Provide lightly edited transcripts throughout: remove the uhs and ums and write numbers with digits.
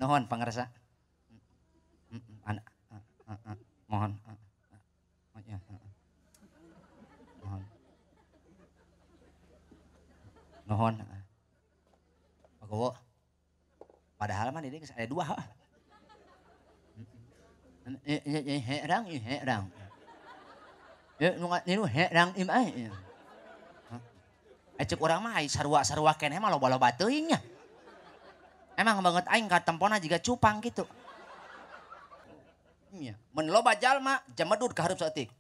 Nuhun pangarsa. Mohon. Mohon. Nuhun. Pak Kuwu. Padahal mah ini ada dua. Herang, herang. Nu herang im ai. Cek urang mah sarua-sarua keneh mah loba-loba teuing nya. Emang banget aing katempona jiga cupang gitu. Nya, mun loba jalma jamedud ka hareup saeutik.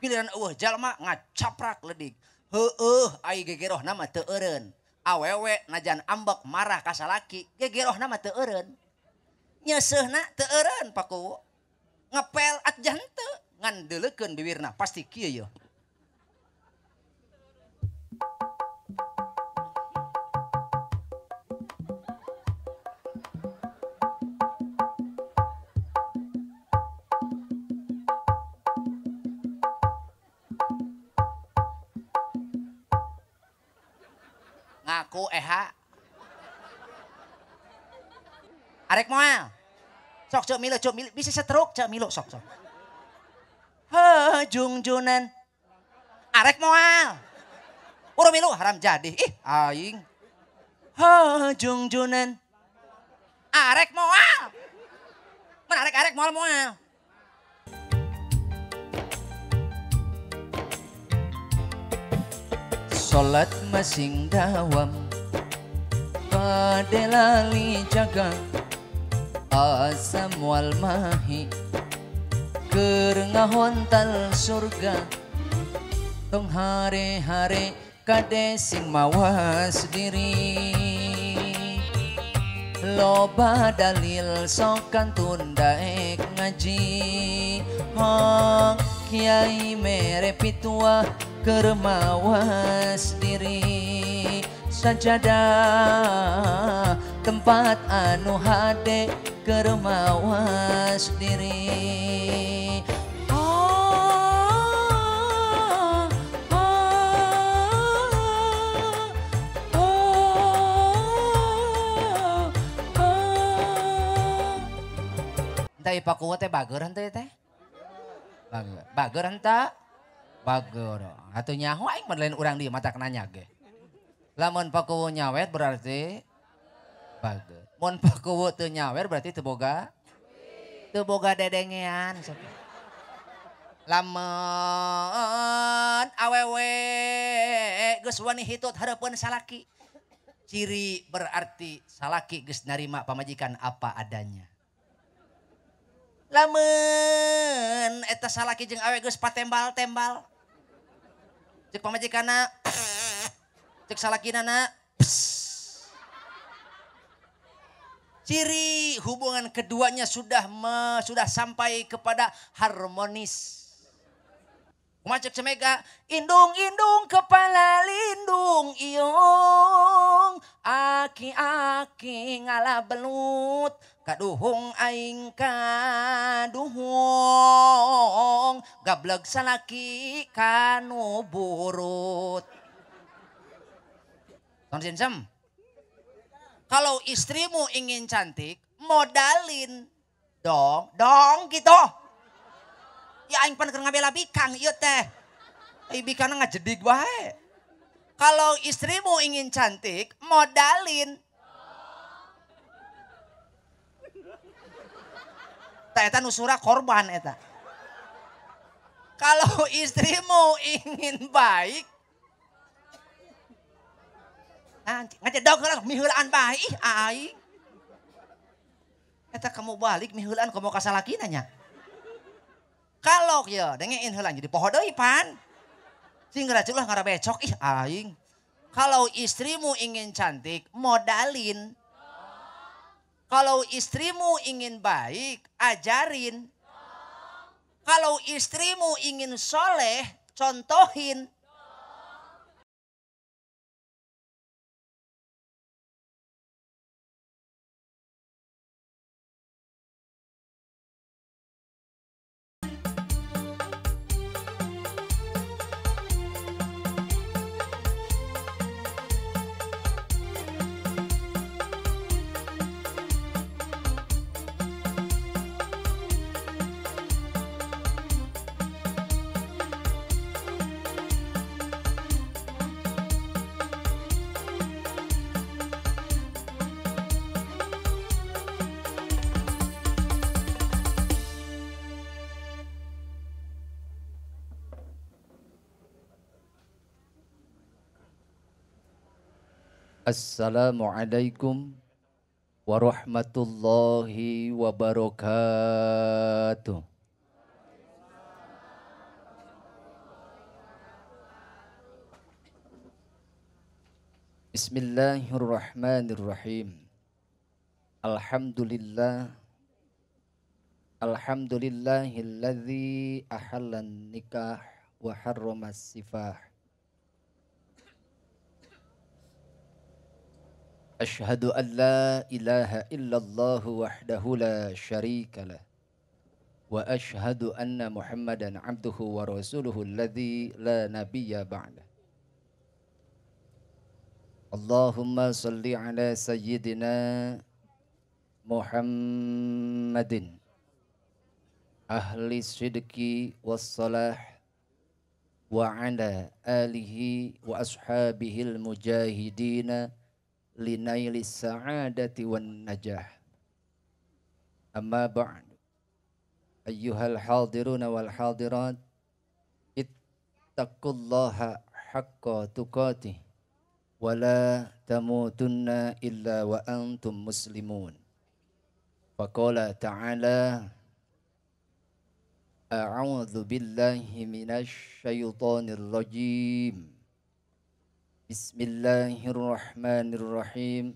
Giliran eueuh jalma ngacaprak leudik. Heueuh ai gegerohna mah teu eureun. Awewe najan ambek marah ka salaki, gegerohna mah teu eureun. Nyeuseuhna teu eureun Pak Kuwu. Ngepel atjah henteu, ngan deuleukeun bibirna pasti kieu yeuh. Ngaku eha. Arek moal. Sok cek milu, cek milu, bisa setruk cek milu sok sok. Hejungjunan. Arek moal. Urang milu haram jadi. Ih aing. Hejungjunan. Arek moal. Mun arek-arek moal moal. Salat masing dawam padelali jaga asam wal mahi keur ngahontal surga tong hare-hare kade sing mawas diri loba dalil sok kantun daek ngaji hong kiai mere pituah keur mawas diri sajadah tempat anu hade keur mawas diri. Entah Pak Kuwu teh bager henteu teh? Bager. Bager henteu? Bager. Atuh nyaho aing mah lain urang dieu matak nanya ge. Lamun Pak Kuwu nyawer berarti bager. Mun Pak Kuwu teu nyawer berarti teu boga dedengean. Lamun awewe geus wani hitut hareupeun salaki. Ciri berarti salaki geus narima pamajikan apa adanya. Lamun eta salaki jeung awe geus patembal-tembal. Cek pamajikanna, cek salakinana. Ciri hubungan keduanya sudah sampai kepada harmonis. Kumaha cek Cemega, indung-indung kepala lindung iung, aki-aki ngalah belut, kaduhung aing kaduhung, gableg salaki kanu burut. Ton sinsem. Kalau istrimu ingin cantik, modalin dong, dong gitu. Ya aing pan keur ngabela bikang ieu teh. Ai bikangna ngajedig wae. Kalau istrimu ingin cantik, modalin. Tah eta nu sura korban eta. Kalau istrimu ingin baik, ngajedog heula miheulaan bae ih aing. Eta kamu balik miheulaan komo ka salakina nya. Kalau ya dengein heula jadi poho deui pan. Sing ngeracul lah ngarabecok ih aing. Kalau istrimu ingin cantik, modalin. Kalau istrimu ingin baik, ajarin. Kalau istrimu ingin soleh, contohin. Assalamualaikum warahmatullahi wabarakatuh. Bismillahirrahmanirrahim. Alhamdulillah. Alhamdulillahilladzi ahallan nikah wa harramas sifah. Ashhadu an la ilaha illallah wahdahu la syarika lah wa ashhadu anna Muhammadan abduhu wa rasuluhu alladzi la nabiyya ba'dah. Allahumma salli ala sayyidina Muhammadin ahli sidqi wassalah wa ala alihi wa ashabihil mujahidina linaili sa'adati wan najah. Amma ba'd. Ayyuhal hadiruna wal hadirat, ittaqullaha haqqa tuqatih wa la tamutunna illa wa antum muslimun. Faqala ta'ala, a'udzu billahi minasy syaithanir rajim. Bismillahirrahmanirrahim.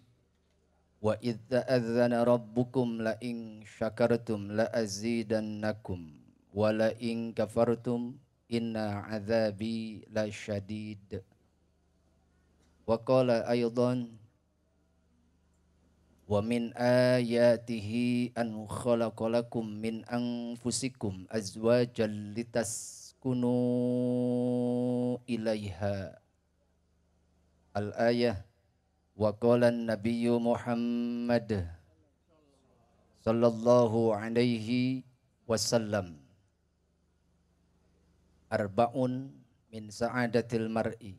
Wa idz ta'adzana rabbukum la in syakartum la azidannakum wa la in kafartum inna adzabi lasyadid. Wa qala aidan, wa min ayatihi an khalaqalakum min anfusikum azwajan litaskunu ilaiha. Al-ayah. Wa qala an-nabiyyu Muhammad sallallahu alaihi wasallam, arba'un min sa'adatil mar'i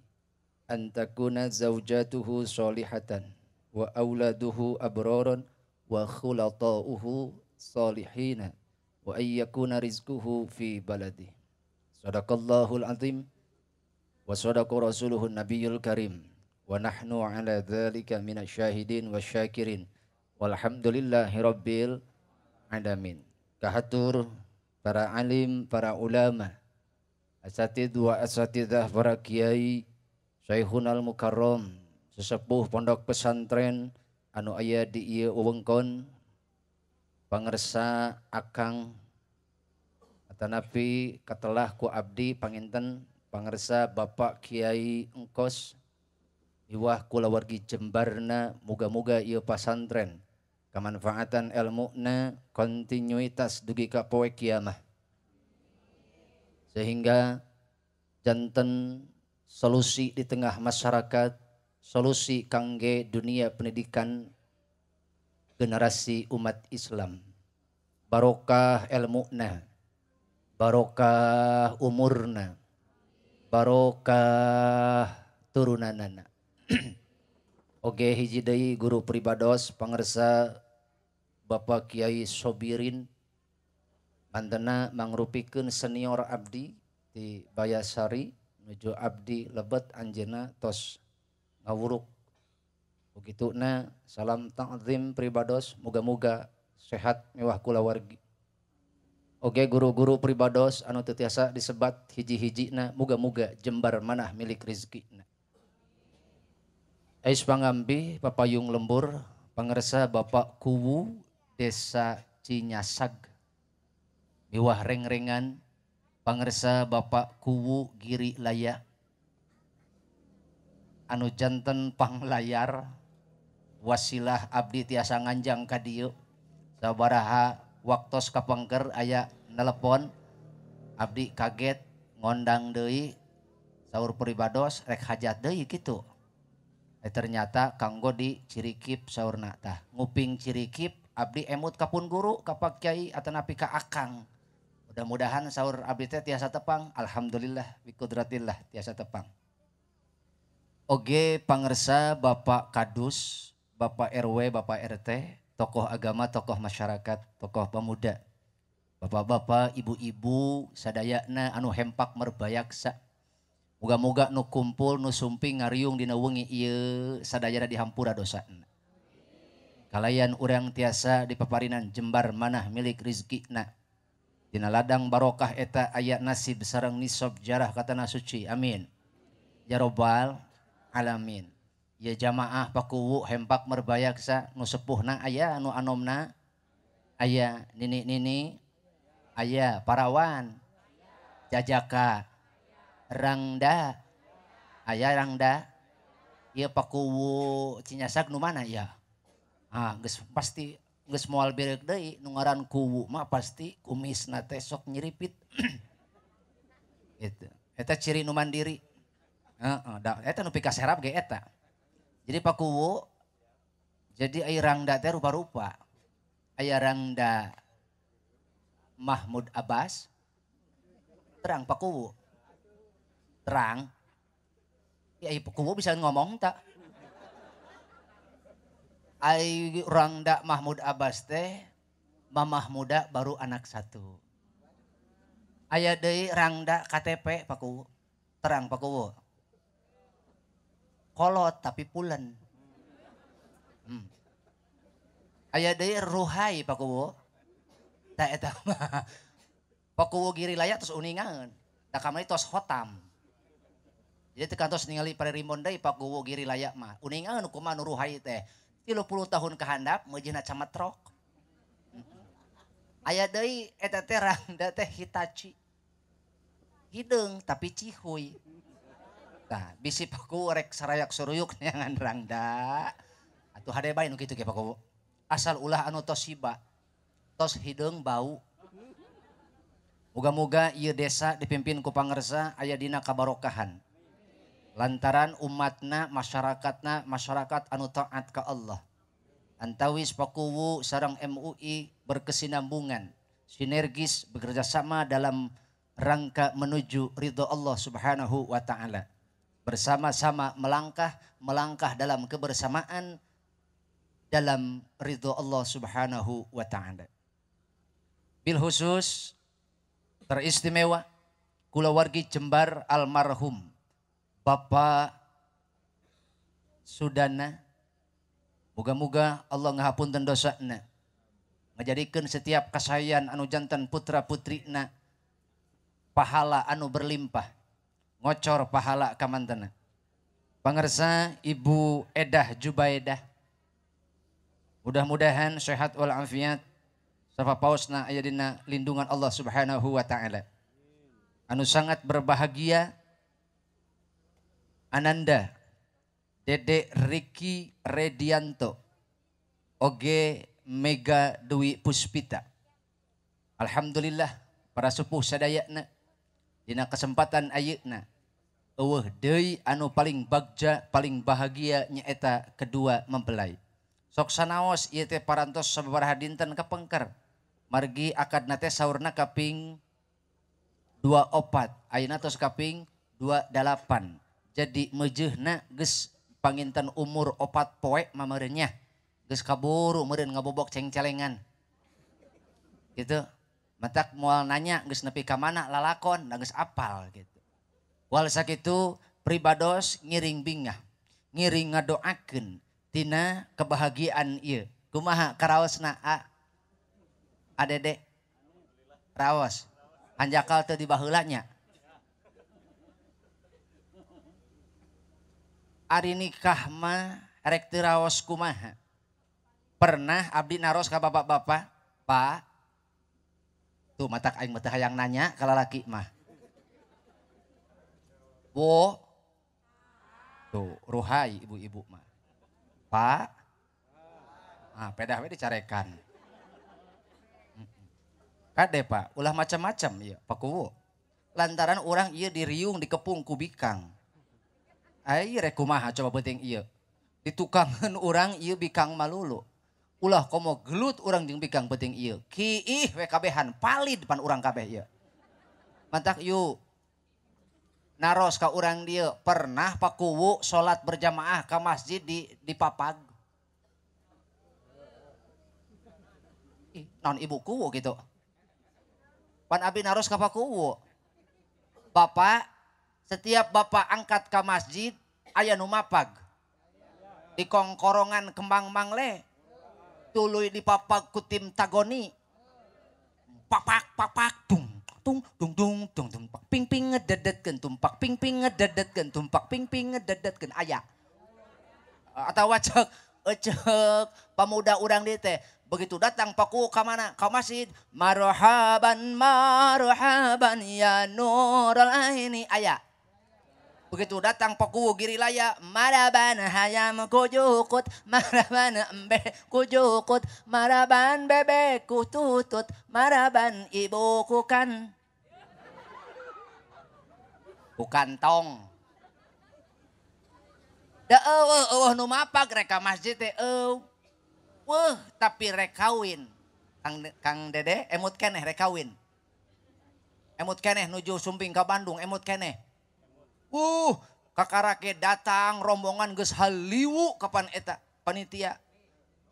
an takuna zawjatuhu solihatan wa auladuhu abraran wa khulata'uhu salihina wa ayyakuna rizquhu fi baladi. Sadaqallahul azim wa sadaqa rasuluhun nabiyul karim. Wa nahnu ala dzalika minasyahidin wasyakirin walhamdulillahi rabbil alamin. Kahatur para alim, para ulama, asatid wa asatidah, para kiai, Syekhunal Mukarram, sesepuh pondok pesantren anu aya di ieu wewengkon, pangersa akang atanapi katelah ku abdi panginten pangersa Bapak Kiai Engkos iwah kulawargi jembarna, muga-muga ieu pasantren kamanfaatan elmuna kontinuitas dugi ka poe kiamah, sehingga janten solusi di tengah masyarakat, solusi kangge dunia pendidikan generasi umat Islam. Barokah elmuna, barokah umurna, barokah turunanana. Oge hiji deui guru pribados pangersa Bapak Kiai Sobirin, mantena mangrupikeun senior abdi di Bayasari nuju abdi lebet anjeunna tos ngawuruk. Begituna salam ta'zim pribados, muga-muga sehat mewah kulawargi. Oge guru-guru pribados anu teu tiasa disebat hiji-hijina, muga-muga jembar manah milik rezekina. Ais pangambi papayung lembur pangersa Bapak Kuwu Desa Cinyasag miwah rengrengan pangersa Bapak Kuwu Giri Laya anu janten panglayar wasilah abdi tiasa nganjang ka dieu. Sabaraha waktos kapengker aya nelepon abdi kaget ngondang deui saur pribados rek hajat deui kitu. Ternyata kanggo di Cirikip saurna tah nguping Cirikip abdi emut kapun guru ka Pak Kiai atanapi ka akang. Mudah-mudahan saur abdi teh tiasa tepang, alhamdulillah bikudratillah tiasa tepang. Oge pangersa Bapak Kadus, Bapak RW, Bapak RT, tokoh agama, tokoh masyarakat, tokoh pemuda, bapak-bapak, ibu-ibu sadayana anu hempak merbayaksa. Muga-muga nu kumpul nu sumping ngariung dina wengi ieu sadayana dihampura dosana. Kalayan urang tiasa dipaparinan jembar manah milik rizkina. Dina ladang barokah eta aya nasib sareng nisab jarah ka tanah suci. Amin. Ya robbal alamin. Ya jamaah pakuwu hempak merbayaksa nu sepuhna aya nu anomna aya nini-nini aya parawan jajaka rangda aya rangda ieu pakuwu Cinyasak nu mana ya? Ah geus pasti geus moal bereuk deui nu ngaran kuwu mah pasti kumisna teh sok nyiripit. Gitu. Eta ciri nu mandiri. Heeh, eta nu pikaserap ge eta. Jadi pakuwu jadi aya rangda teh rupa-rupa. Aya rangda Mahmud Abbas terang pakuwu. Terang. Ya kuwu bisa ngomong tak? Ai rangda Mahmud Abbas teh mamah muda baru anak satu. Aya deui rangda KTP pakuwu. Terang pakuwu. Kolot tapi pulen. Aya deui ruhai pakuwu. Tah eta mah. Pakuwu giri layak terus uningaeun. Da kamari tos hotam. Jadi teu kantos ningali parerimbon deui pakuwu giri layak mah. Uningaeun kumaha nu ruhai teh. 30 tahun kahandap meujeuhna cametrok. Aya deui eta teh rangda teh Hitachi. Hideung tapi cihuy. Tah bisi pakuwu rek sarayak suruyuk neangan rangda. Atuh hade bae nu kitu ge pakuwu. Asal ulah anu tos hiba. Tos hideung bau. Muga-muga ieu desa dipimpin ku pangersa aya dina kabarokahan. Lantaran umatna, masyarakatna, masyarakat anu taat ka Allah. Antawis pakuwu sareng MUI berkesinambungan, sinergis bekerjasama dalam rangka menuju ridho Allah Subhanahu wa ta'ala. Bersama-sama melangkah, melangkah dalam kebersamaan dalam ridho Allah Subhanahu wa ta'ala. Bil khusus teristimewa kulawargi Jembar almarhum Bapak Sudana, moga-moga Allah ngahapunten dosana, ngajadikeun setiap kasayan anu jantan putra putrina pahala anu berlimpah, ngocor pahala kamantena. Pangersa Ibu Edah Jubaedah, mudah-mudahan sehat walafiat, sapapaosna aya dina lindungan Allah Subhanahu wa ta'ala. Anu sangat berbahagia Ananda Dede Riki Redianto Oge Mega Dwi Puspita. Alhamdulillah para sepuh sadayana dina kesempatan ayeuna eueuh deui anu paling bagja paling bahagia nyaeta kedua mempelai. Sok sanaos ieu teh parantos sababaraha dinten kapengker. Margi akadna teh saurna kaping 24 ayeuna tos kaping 28. Jadi meujeuhna geus panginten umur 4 poe mameureun nya. Geus kaburu meureun ngabobok cengcelengan. Gitu. Matak moal nanya geus nepi ka mana lalakon da geus apal gitu. Wal sakitu pribados ngiring bingah, ngiring ngadoakeun tina kebahagiaan ieu. Kumaha karaosna a? Adede raos. Hanjakal teu dibaheula nya. Ari nikah mah rek teu raos kumaha. Pernah abdi naros ka bapak-bapak, Pak. Tuh matak aing mah teu hayang nanya ka lalaki mah. Bo. Tuh ruhai ibu-ibu mah. Pak. Ah pedah we dicarekan. Kade Pak, ulah macam-macam ieu pakuwu. Lantaran urang ieu diriung dikepung ku bikang. Ai rek kumaha coba penting ieu. Ditukangan urang ieu bikang malulu. Ulah komo gelut urang jeung bikang penting ieu. Kiih we kabehan palid depan urang kabeh ieu. Mantak yuk naros ka urang dieu pernah pakuwu salat berjamaah ka masjid di Papag. Ih, naon ibu kuwu gitu. Pan abi naros ka pakuwu. Bapak Setiap bapak angkat ke masjid aya nu mapag. Di kongkorongan kembang mangle. Tuluy dipapag ku tim tagoni. Papak papak dung tung dung dung dung tumpak ping ping ngededetkeun tumpak ping ping ngededetkeun tumpak ping ping ngededetkeun aya. Atawa cek cek pemuda urang dieu teh begitu datang paku ka mana? Ka masjid. Marhaban marhaban ya nurul aini aya. Begitu datang paku Girilaya, maraban hayam kujukut, maraban embe kujukut, maraban bebek kututut, maraban ibu kukan. Bukan tong. Da eueuh eueuh nu mapag rek ka masjid teh eueuh tapi rek kawin. Kang Dede emut keneh rek kawin. Emut keneh nuju sumping ka Bandung emut keneh. Kakarake datang rombongan geus haliwu kapan eta panitia.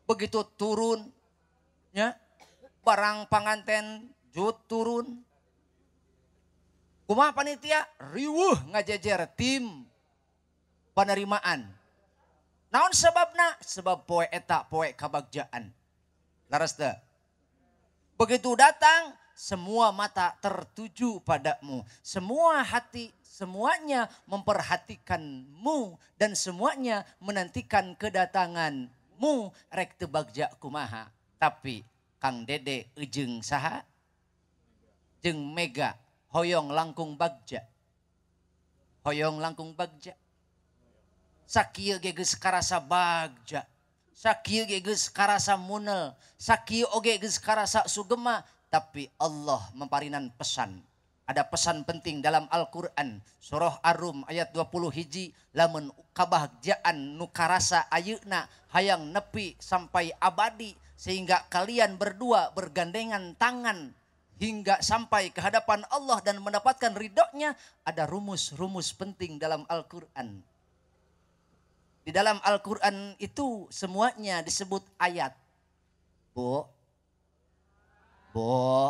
Begitu turun nya barang panganten jut turun. Kumaha panitia riweuh ngajejer tim penerimaan. Naon sebabna? Sebab poe eta poe kabagjaan. Laras teu? Begitu datang semua mata tertuju padamu, semua hati semuanya memperhatikanmu dan semuanya menantikan kedatanganmu. Rek teu bagja kumaha, tapi Kang Dede ejeung saha? Jeung Mega hoyong langkung bagja. Hoyong langkung bagja. Sakieu ge geus karasa bagja. Sakieu ge geus karasa munel, sakieu oge geus karasa sugema, tapi Allah memparinan pesan. Ada pesan penting dalam Al-Qur'an, surah Ar-Rum ayat 20 hiji, lamun kabahagiaan nu karasa ayeuna hayang nepi sampai abadi sehingga kalian berdua bergandengan tangan hingga sampai ke hadapan Allah dan mendapatkan ridhonya, ada rumus-rumus penting dalam Al-Qur'an. Di dalam Al-Qur'an itu semuanya disebut ayat. Bu, bu,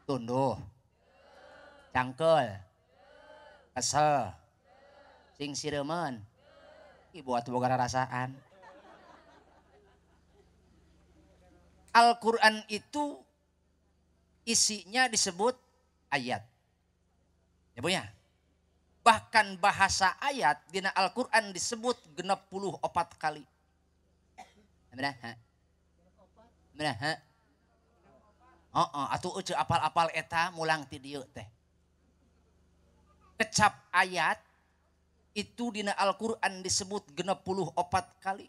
tunduh, cangkel, kesel, sing siremen, ibu atuh boga rarasaan. Al-Quran itu isinya disebut ayat. Ya Bu ya? Bahkan bahasa ayat dina Al-Quran disebut 64 kali. Benar? Oh, atuh euceu apal-apal eta mulang ti dieu teh. Kecap ayat itu dina Al-Qur'an disebut 64 kali.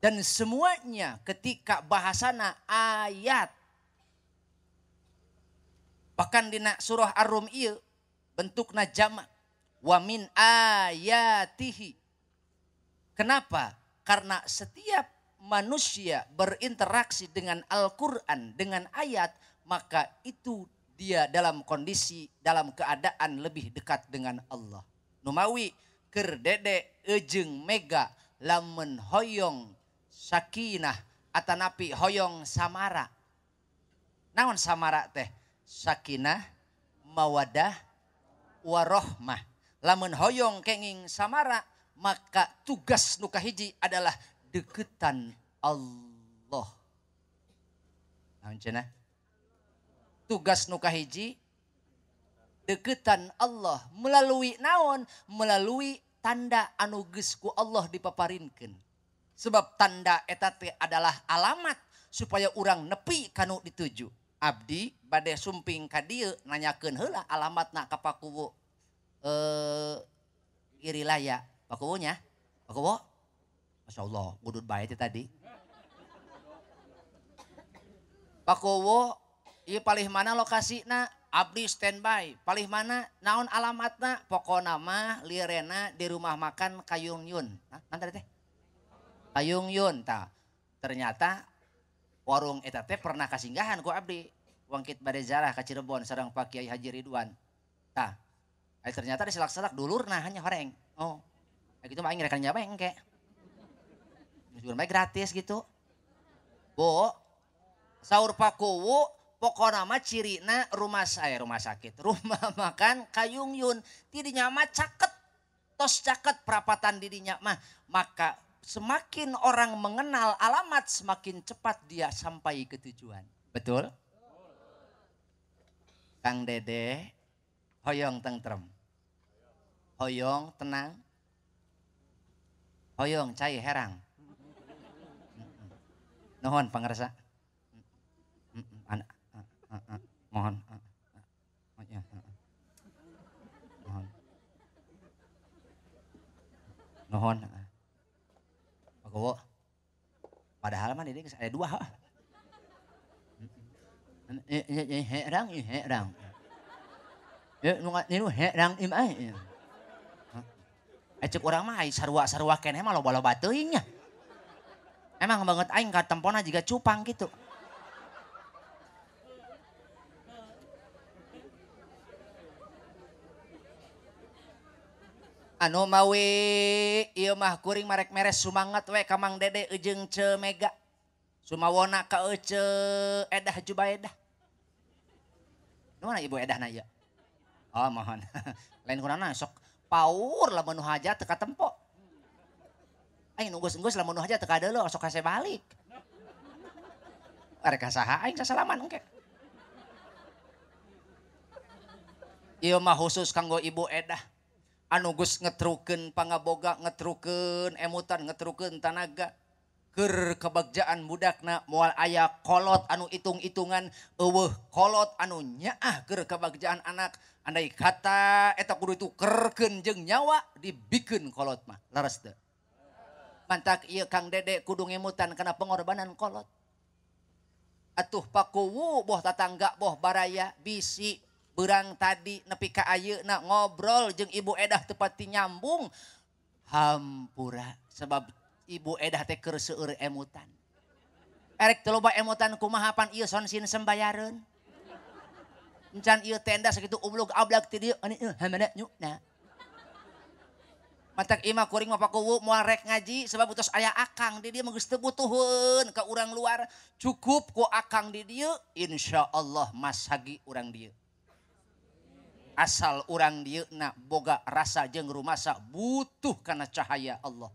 Dan semuanya ketika bahasana ayat. Bahkan dina surah Ar-Rum ieu bentukna jamak wa min ayatihi. Kenapa? Karena setiap manusia berinteraksi dengan Al-Quran, dengan ayat, maka itu dia dalam kondisi, dalam keadaan lebih dekat dengan Allah. Numawi keur Dede ejeung Mega lamun hoyong sakinah atanapi hoyong samara. Naon samara teh? Sakinah, mawadah, warohmah. Lamun hoyong kenging samara, maka tugas nu kahiji adalah deketan Allah. Naon cenah? Tugas nu kahiji deketan Allah melalui naon? Melalui tanda anu geus ku Allah dipaparinkeun. Sebab tanda eta teh adalah alamat supaya urang nepi kanu dituju. Abdi bade sumping ka dieu nanyakeun heula alamatna ka Pakuwu Girilaya. Pakuwu nya? Pakuwu? Masya Allah, gudud bae teh tadi. Pakuwu, ieu palih mana lokasina? Abdi standby. Palih mana? Naon alamatna? Pokona mah lirena di rumah makan Kayung Yun. Hah, naon tadi teh? Kayung Yun tah. Ternyata warung eta teh pernah kasinggahan ku abdi. Wangkit bade zarah ka Cirebon sareng Pak Kiai Haji Ridwan. Tah. Ternyata diselak-selak dulurna hanya horeng. Oh. Gitu mah aing rek nyawa engke. Jual bae gratis gitu. Bu, saur Pakuwu Pokona mah cirina rumah saya rumah sakit, rumah makan Kayungyun tidinya mah caket, tos caket perapatan didinya mah. Maka semakin orang mengenal alamat semakin cepat dia sampai ke tujuan. Betul? Kang Dede hoyong tentrem, hoyong tenang, hoyong cai herang. Nuhun pangersa. Mohon. Mohon. Nuhun. Pak Gowo. Padahal mah ini ada dua. Herang, herang. Nu herang im ai. Cek urang mah ai sarua-sarua keneh mah loba-loba teuing nya. Emang banget aing katempona jiga cupang gitu. Anu mawi ieu mah kuring marek meres sumanget we ka Mang Dede jeung Ce Mega. Sumawona ka Ece Edah Jubaedah. Nu mana Ibu Edahna ieu? Oh mohon. Lain kunana sok paur lamun nu hajat teu katempo. Aing nunggus-nunggus lamun nu hajat teu kadeuleu sok kase balik. Arek ka saha aing sasalaman engke. Ieu mah khusus kanggo Ibu Edah. Anu geus ngetrukeun pangaboga, ngetrukeun emutan, ngetrukeun tanaga. Keur kebagjaan budakna moal aya kolot anu itung-itungan, eueuh kolot anu nyaah keur kebagjaan anak. Andai kata eta kudu ditukerkeun jeung nyawa dibikeun kolot mah. Leres teu? Mantak ieu Kang Dede kudu ngemutan kana pengorbanan kolot. Atuh pakuwu boh tatangga boh baraya bisi berang tadi nepi ka ayeuna ngobrol jeung Ibu Edah teu pati nyambung. Hampura sebab Ibu Edah teh keur seueur emutan. Erek teu loba emutan kumaha pan ieu sonsin sembayareun. Encan ieu tenda sakitu ublug ablag ti dieu ani hamana nyuna. Matak imah kuring mah pakuwu moal rek ngaji sebab utos aya akang di dieu mah geus teu butuheun ka urang luar. Cukup ku akang di dieu insyaallah masagi urang dieu. Asal urang dieu na boga rasa jeung rumasa butuh kana cahaya Allah.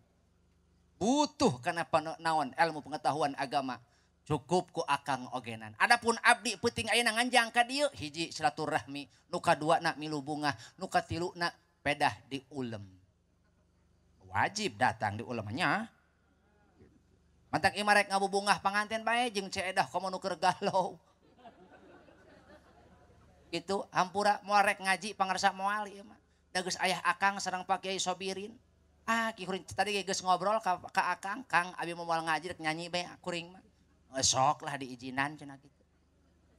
Butuh kana naon ilmu pengetahuan agama. Cukup ku akang ogenan. Adapun abdi peuting ayeuna nganjang ka dieu hiji silaturahmi, nu kadua na milu bungah, nu katilu na pedah di ulem. Wajib datang di ulemnya. Mantak ieu mah rek ngabubungah panganten bae jeung Ce Edah komo nu keur galau. Gitu hampura moal rek ngaji pangarsa moal ieu mah. Da geus ayah akang sareng Pak Kiai Sobirin. Ah ki kuring tadi geus ngobrol ka akang, Kang abi moal ngaji rek nyanyi bae kuring mah. Sok lah diizinan cenah kitu.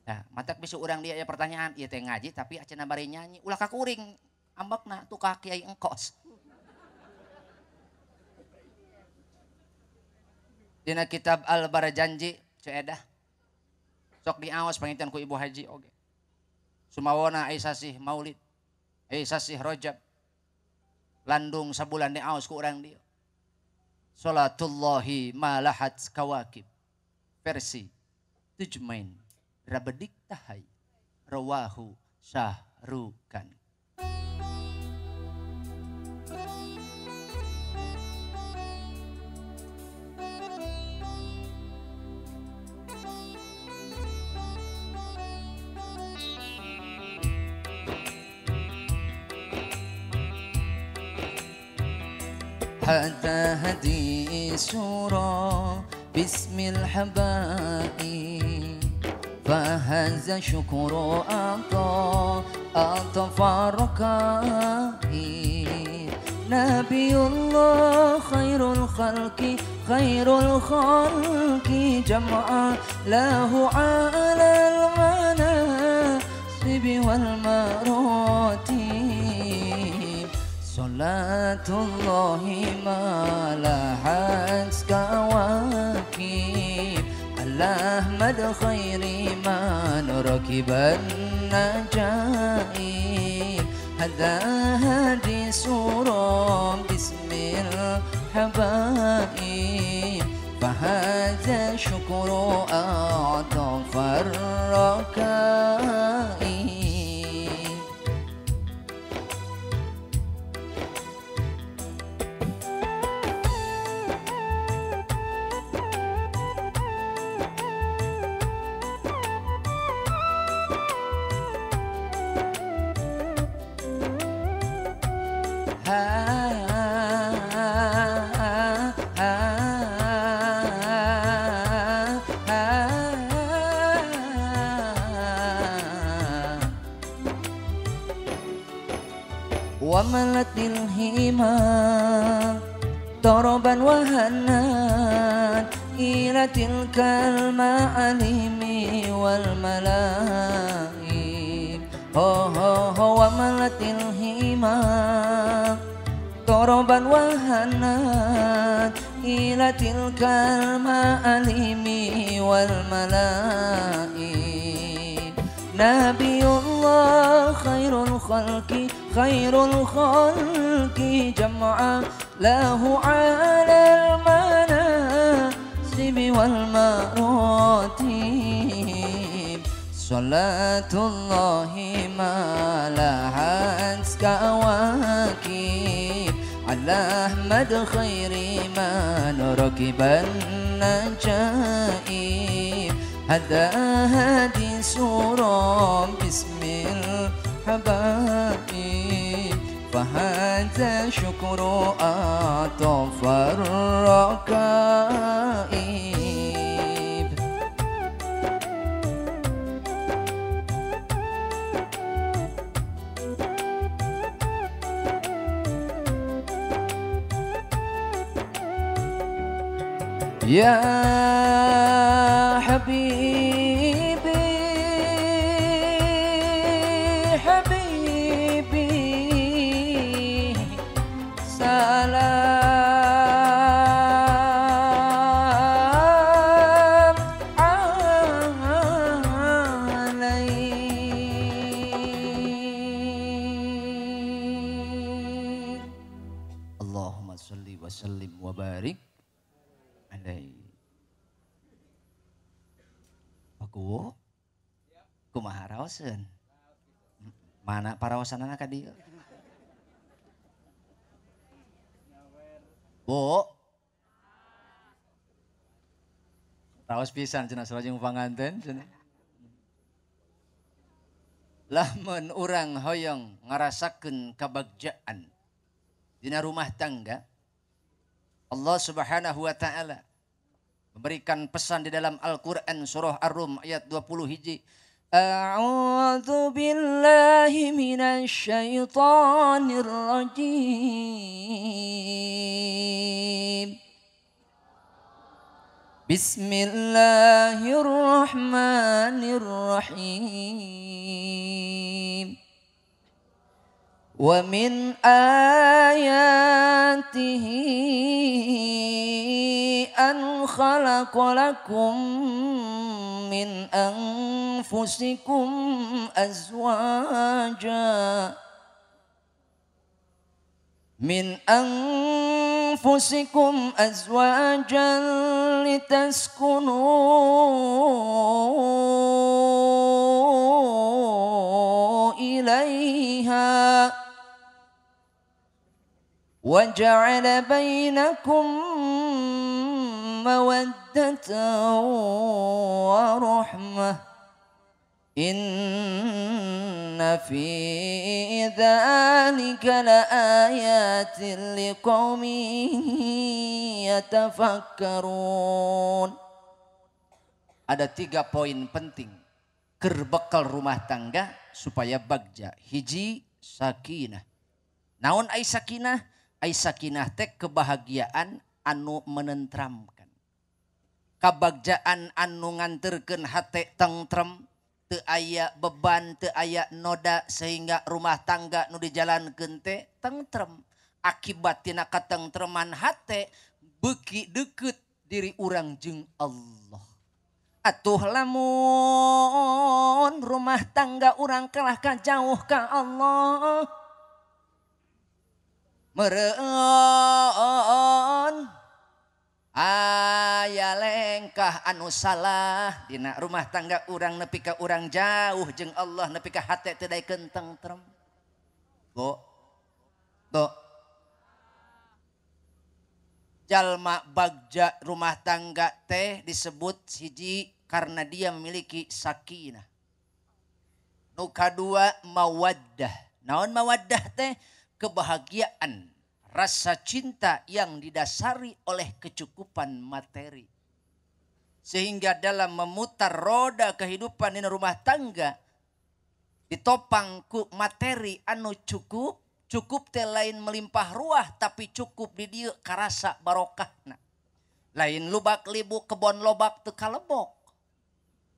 Nah, mantak bisa urang dia aya pertanyaan, ieu teh ngaji tapi acenah bari nyanyi. Ulah ka kuring ambekna tuh ka Kiai engkos. Dina kitab Al-Barjanji Ce Edah. Sok diaos panginten ku Ibu Haji oge. Sumawona ai sasih Maulid, ai sasih Rajab. Landung sabulan diaos ku urang dieu. Salatullahi malahat kawakib. Versi Tujmain Rabedik Tahai Rawahu Syahrukan. هذا هدي سورة باسم الحبائب فهذا شكر أعطى ألطف الركائب نبي الله خير الخلق خير الخلق جمعا له على المناصب والمراتب صلاة الله ما لحت كواكب على أحمد خير من ركب النجائب هذا هدي سورة باسم الحبائب فهذا شكر أعطف الركائب. وملت الهمة طربا وهنات إلى تلك المعالم والملائم. وملت الهمة طربا وهنات إلى تلك المعالم والملائم. نبي الله خير الخلق خير الخلق جمعا له على المناسب والمراتب. صلاة الله ما لهت كواكب على أحمد خير من ركب النجائب. هذا هادي سورة باسم الحبائب فهذا شكر أعطف الركائب. يا حبيبي حبيبي سلام عليك. اللهم صل وسلم وبارك عليه. Aku kumaha raoseun? Mana paraosanana ka dieu? Bu. Raos pisan cenah sareng panganten cenah. Lamun urang hoyong ngarasakeun kabagjaan dina rumah tangga, Allah Subhanahu wa taala memberikan pesan di dalam Al-Quran surah Ar-Rum ayat 20 hiji. A'udzu billahi minasyaitonir rajim. Bismillahirrahmanirrahim. Wa min ayatihi أن خلق لكم من أنفسكم أزواجا من أنفسكم أزواجا لتسكنوا إليها وجعل بينكم مودة ورحمة إن في ذلك لآيات لقوم يتفكرون. Ada 3 poin penting kerbekal rumah tangga supaya bagja. Hiji, sakinah. Naon ai sakinah? Ai sakinah teh kebahagiaan anu menentramkan. Kabagjaan anu nganterkeun hate tentrem, teu aya beban, teu aya noda sehingga rumah tangga nu dijalankeun teh tentrem. Akibat tina katentreman hate beuki deukeut diri urang jeung Allah. Atuh lamun rumah tangga urang kalah ka jauh ka Allah. Meureun Aya lengkah anu salah dina rumah tangga urang nepi ka urang jauh jeung Allah nepi ka hate teu daekeun tentrem. Bo. Bo. Jalma bagja rumah tangga teh disebut hiji karena dia memiliki sakinah. Nu kadua mawaddah. Naon mawaddah teh? Kebahagiaan, rasa cinta yang didasari oleh kecukupan materi. Sehingga dalam memutar roda kehidupan di rumah tangga ditopang ku materi anu cukup, cukup teh lain melimpah ruah tapi cukup di dieu karasa barokahna. Lain lubak libu kebon lobak teu kalebok.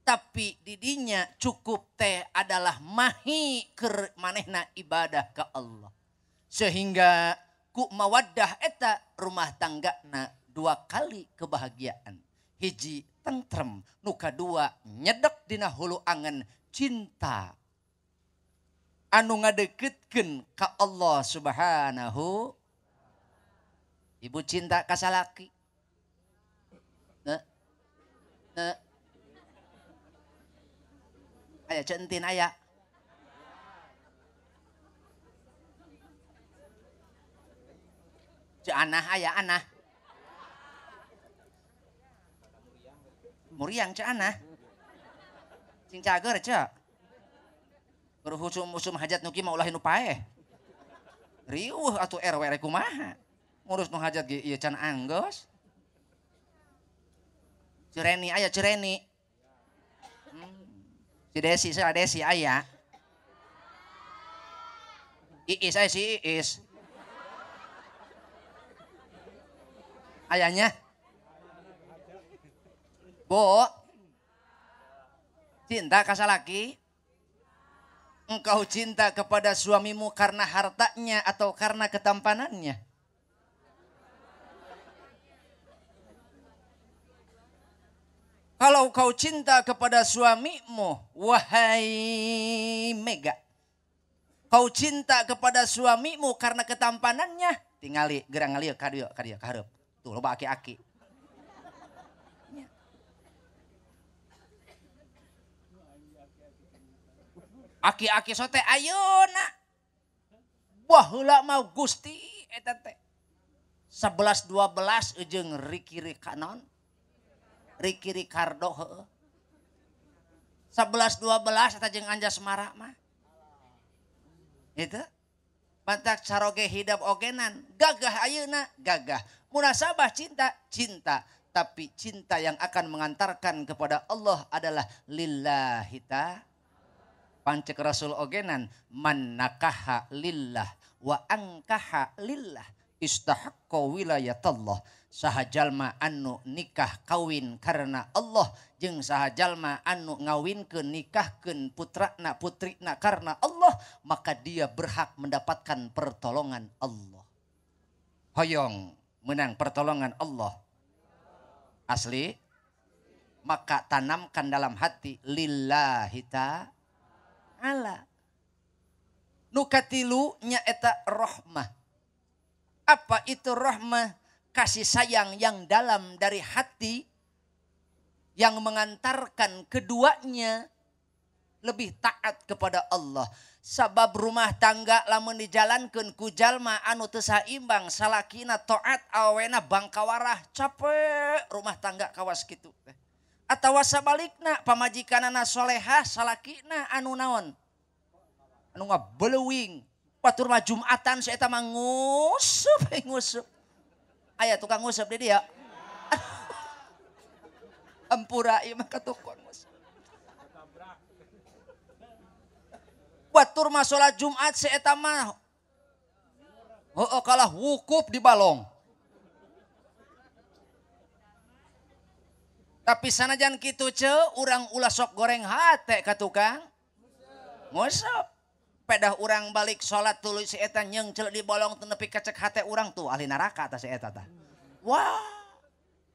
Tapi didinya cukup teh adalah mahi keur manehna ibadah ka Allah. Sehingga ku mawaddah eta rumah tanggana dua kali kebahagiaan. Hiji tentrem, nu kadua nyedek dina hulu angen cinta. Anu ngadeketkeun ka Allah Subhanahu. Ibu cinta ka salaki. Nah, nah. Aya centin aya. Ceu anah aya anah. Muriang ceu anah. Cing cager ceu. Berhusum-husum hajat nu kieu mah ulah nu paeh. Riuh atuh RW rek kumaha. Ngurus nu hajat ge ieu can anggeus. Cireni aya Cireni. Si Desi, saya Desi aya. Iis aya si Iis. Ayahnya. Bo. Cinta ka salaki. Engkau cinta kepada suamimu karena hartanya atau karena ketampanannya? Kalau kau cinta kepada suamimu, wahai Mega, kau cinta kepada suamimu karena ketampanannya, tingali gerang ngalieu ka dieu ka dieu ka hareup. Tuh loba aki-aki. Aki-aki sote ayeuna. Baheula mah Gusti eta teh. 11 12 jeung Ricky Rikanon. Ricky Ricardo heeh. 11 12 eta jeung Anjasmara mah. Itu mantak caroge hidap ogenan, gagah ayeuna, gagah. Munasabah cinta, cinta, tapi cinta yang akan mengantarkan kepada Allah adalah lillahi ta'ala. Pancek Rasul ogenan man nakaha lillah wa angkaha lillah istahaqqa wilayatallah. Saha jalma anu nikah kawin karena Allah jeung saha jalma anu ngawinkeun nikahkeun putrana putrina karena Allah, maka dia berhak mendapatkan pertolongan Allah. Hoyong menang pertolongan Allah asli, maka tanamkan dalam hati lillahi ta'ala. Nu katilu nyaeta rahmah. Apa itu rahmah? Kasih sayang yang dalam dari hati yang mengantarkan keduanya lebih taat kepada Allah. Sabab rumah tangga lamun dijalankeun ku jalma anu teu saimbang, salakina taat awena bangkawarah, capek rumah tangga kawas kitu teh. Atawa sabalikna pamajikanana solehah salakina anu naon? Anu ngabeleuwing. Batur mah Jumatan si eta mah ngusup ngusup. Aya tukang nguseup di dia. Ampura ieu mah ka tukang nguseup. Batur mah salat Jumat si eta mah heueuh kalah wukuf di balong. Tapi sanajan kitu ceu urang ulah sok goreng hate ka tukang nguseup. Pedah urang balik salat tuluy si eta nyeungceul di bolong teu nepi kacek hate urang tuh ahli neraka tah si eta tah. Wah,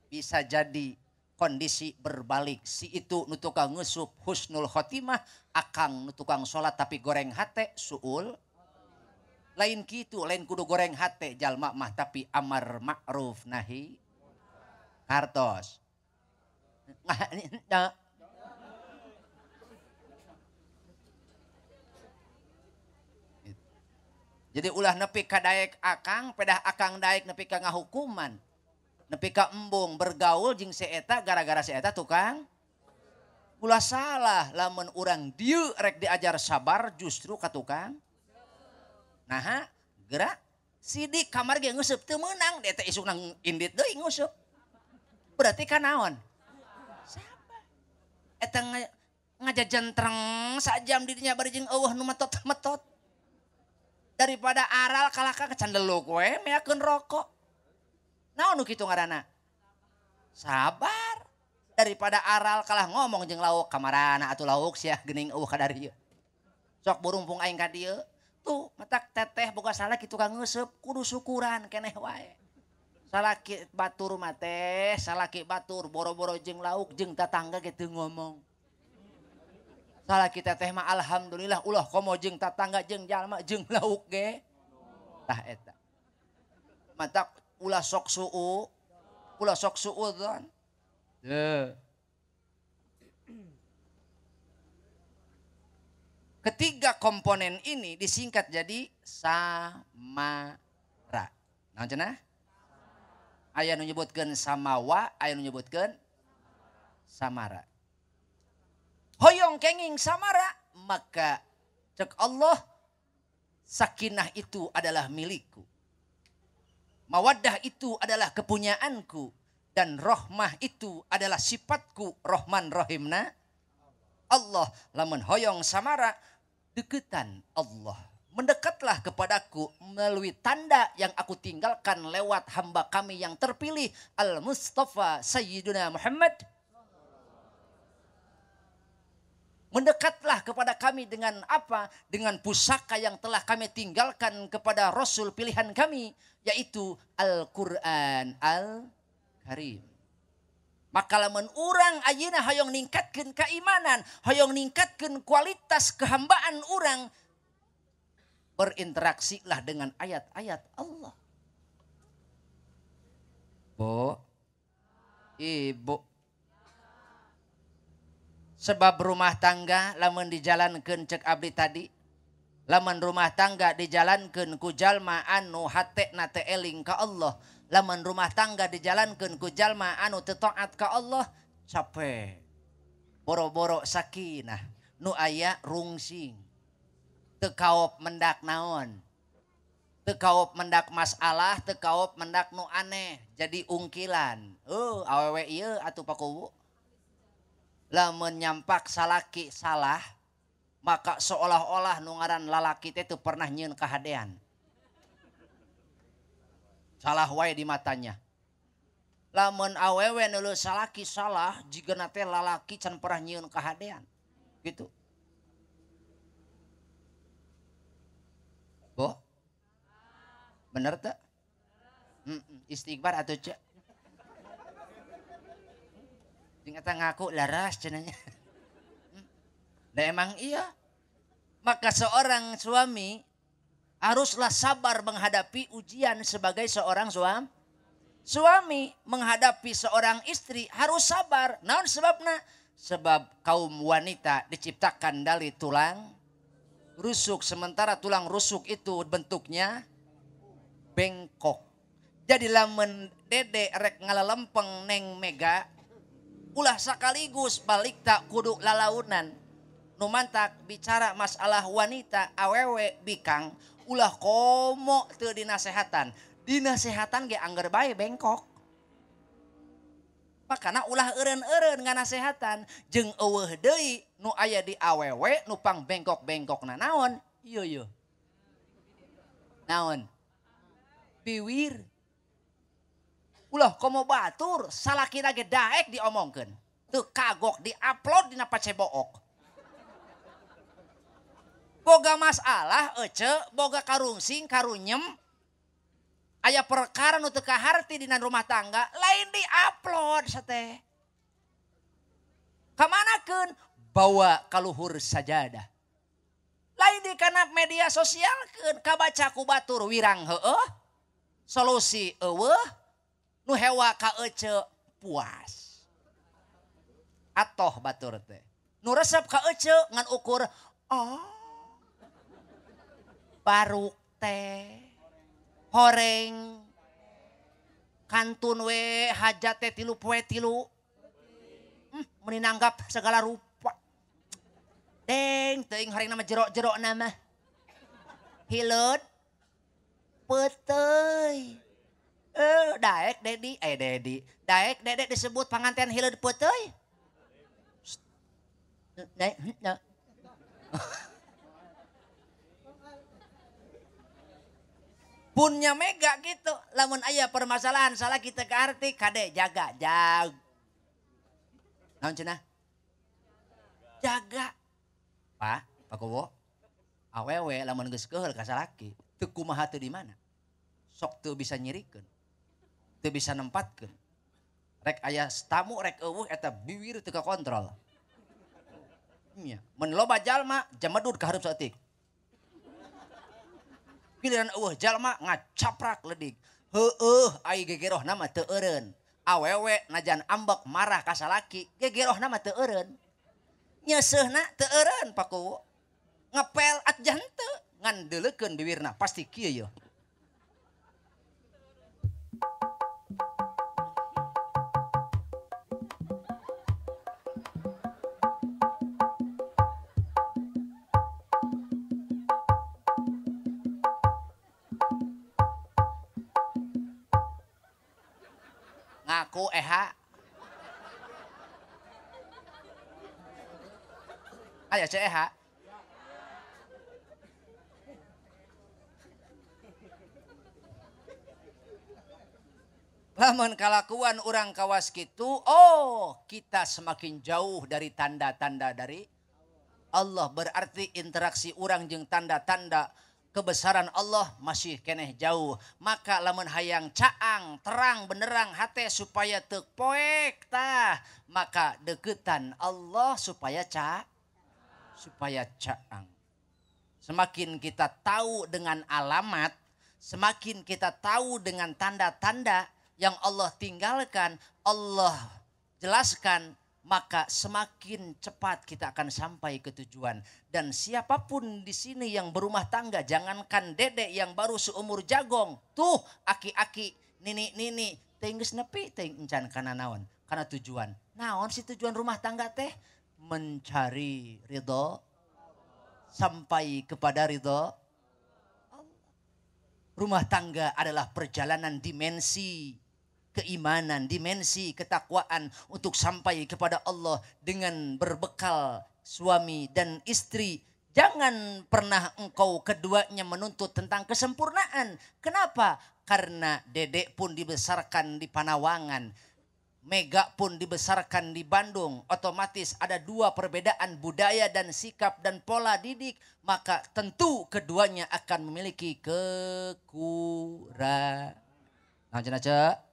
bisa jadi kondisi berbalik. Si itu nu tukang ngeusup husnul khotimah, akang nu tukang salat tapi goreng hate suul. Lain kitu, lain kudu goreng hate jalma mah tapi amar ma'ruf nahi. Kartos. Jadi ulah nepi ka daek akang, pedah akang daek nepi ka ngahukuman. Nepi ka embung bergaul jeung si eta gara-gara si eta tukang. Ulah salah lamun urang dieu rek diajar sabar justru ka tukang. Naha gerak sidik kamar ge nguseup teu meunang eta isukna indit deui nguseup. Berarti ka naon? Sabar. Eta ngajajentreng sajam di dinya bari jeung eueuh nu metot-metot. Daripada aral kalahka kecandeluk we meakeun rokok. Naon nu kitu ngaranna? Sabar. Daripada aral kalah ngomong jeung lauk kamarana atuh lauk sia geuning eueuh ka dieu. Sok burungpung aing ka dieu. Tuh matak teteh boga salaki tukang ngeuseub kudu syukuran keneh wae. Salaki batur mah teh, salaki batur boro-boro jeung lauk jeung tatangga ge teu ngomong. Salaki teteh mah alhamdulillah ulah komo jeung tatangga jeung jalma jeung lauk ge. Tah eta. Matak ulah sok suu, ulah sok suudzon. Tuh. Ketiga komponen ini disingkat jadi samara. Naon cenah? Aya nu nyebutkeun samawa, aya nu nyebutkeun samara. Hoyong kenging samara, maka cek Allah sakinah itu adalah milikku. Mawaddah itu adalah kepunyaanku dan rohmah itu adalah sifatku Rohman Rohimna Allah. Lamun hoyong samara deketan Allah. Mendekatlah kepadaku melalui tanda yang aku tinggalkan lewat hamba kami yang terpilih Al-Mustafa Sayyiduna Muhammad. Mendekatlah kepada kami dengan apa? Dengan pusaka yang telah kami tinggalkan kepada Rasul pilihan kami, yaitu Al-Quran Al-Karim. Maka lamun urang ayeuna hoyong ningkatkeun keimanan, hoyong ningkatkeun kualitas kehambaan urang, berinteraksilah dengan ayat-ayat Allah. Bu, ibu, sebab rumah tangga lamun dijalankeun cek abdi tadi, lamun rumah tangga dijalankeun ku jalma anu hatena teu eling ka Allah, lamun rumah tangga dijalankeun ku jalma anu teu taat ka Allah, capek. Boro-boro sakinah, nu aya rungsing. Teu kaop mendak naon. Teu kaop mendak masalah, teu kaop mendak nu aneh, jadi ungkilan. Awewe ieu atuh pakuwu. Lamun nyampak salaki salah, maka seolah-olah nu ngaran lalaki teh teu pernah nyieun kahadean. Salah wae di matanya. Lamun awewe neuleuh salaki salah, jigana teh lalaki can pernah nyieun kahadean. Gitu. Bo? Bener teu? Istighfar atuh cek. Eta ngaku laras cenanya. Nah emang iya. Maka seorang suami haruslah sabar menghadapi ujian sebagai seorang suami. Suami menghadapi seorang istri harus sabar. Naon sebabna? Sebab kaum wanita diciptakan dari tulang rusuk. Sementara tulang rusuk itu bentuknya bengkok. Jadi lamun dede rek ngalalempeng neng mega, ulah sekaligus balik tak kudu lalaunan. Nu mantak bicara masalah wanita awewe bikang ulah komo teu dinasehatan. Dinasehatan ge angger bae bengkok. Makana ulah eureun-eureun nganasehatan jeung eueuh deui nu aya di awewe nu pang bengkok-bengkokna naon? Ieu yeuh. Naon? Biwir. Ulah komo batur salakina ge daek diomongkeun. Teu kagok diupload dina pacebook. Boga masalah ece, boga karungsing karunyem. Aya perkara nu teu kaharti dina rumah tangga lain diupload sateh. Kamanakeun? Bawa kaluhur sajadah. Lain di kana media sosialkeun kabaca ku batur wirang heueuh. Solusi eueuh. Nu hewa ka ece Puas. Atoh batur teh. Nu resep ka ece ngan ukur oh. Baruk teh. Horeng. Kantun we hajat teh 3 poe 3. Meni nanggap segala rupa. Deng teuing horeng nama jero-jero nama. Hileud peuteuy. Daek dedi, dedi. Daek dedek disebut panganten hileud peuteuy. Punnya mega gitu. Lamun aya permasalahan salah kita ke arti kade jaga jag. Naon cenah? Jaga. Pak, Pak Kowo. Awewe lamun geus keuheul ka salaki, teu kumaha teu di mana. Sok teu bisa nyirikeun. Teu bisa nempatkeun. Rek aya tamu rek eueuh eta biwir teu kakontrol. Nya, mun loba jalma jamedud ka hareup saeutik. Giliran eueuh jalma ngacaprak leudik. Heueuh ai gegerohna mah teu eureun. Awewe najan ambek marah ka salaki, gegerohna mah teu eureun. Nyeuseuhna teu eureun Pak Kuwu. Ngepel atjah henteu ngan deuleukeun biwirna pasti kieu yeuh. Ngaku eha. Aya cek eha. Lamun kalakuan urang kawas kitu, oh kita semakin jauh dari tanda-tanda dari Allah. Berarti interaksi urang jeung tanda-tanda kebesaran Allah masih keneh jauh. Maka lamun hayang caang, terang benderang hate supaya teu poek tah, maka deketan Allah supaya supaya caang. Semakin kita tahu dengan alamat, semakin kita tahu dengan tanda-tanda yang Allah tinggalkan, Allah jelaskan, maka semakin cepat kita akan sampai ke tujuan. Dan siapapun di sini yang berumah tangga, jangankan dedek yang baru seumur jagong, tuh aki-aki, nini-nini, teh geus nepi teh encan kana naon, kana tujuan. Naon sih tujuan rumah tangga teh? Mencari ridho sampai kepada ridho Allah. Rumah tangga adalah perjalanan dimensi keimanan, dimensi ketakwaan untuk sampai kepada Allah dengan berbekal suami dan istri. Jangan pernah engkau keduanya menuntut tentang kesempurnaan. Kenapa? Karena dedek pun dibesarkan di Panawangan, Mega pun dibesarkan di Bandung. Otomatis ada dua perbedaan budaya dan sikap dan pola didik. Maka tentu keduanya akan memiliki kekurangan. Nah, cenah.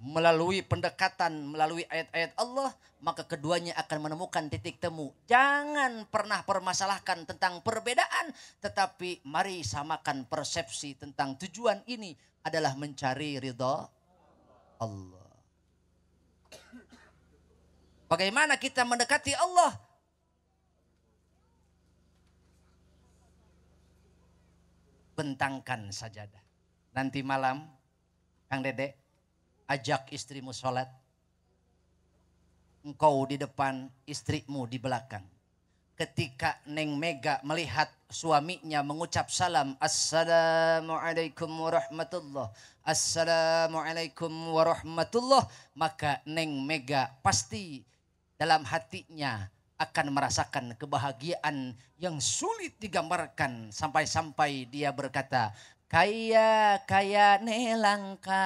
Melalui pendekatan, melalui ayat-ayat Allah, maka keduanya akan menemukan titik temu. Jangan pernah permasalahkan tentang perbedaan, tetapi mari samakan persepsi tentang tujuan ini adalah mencari ridha Allah. Bagaimana kita mendekati Allah? Bentangkan sajadah. Nanti malam, Kang Dedek, ajak istrimu sholat. Engkau di depan, istrimu di belakang. Ketika Neng Mega melihat suaminya mengucap salam, Assalamualaikum warahmatullah, Assalamualaikum warahmatullah, maka Neng Mega pasti dalam hatinya akan merasakan kebahagiaan yang sulit digambarkan. Sampai-sampai dia berkata, kaya kaya nelangka,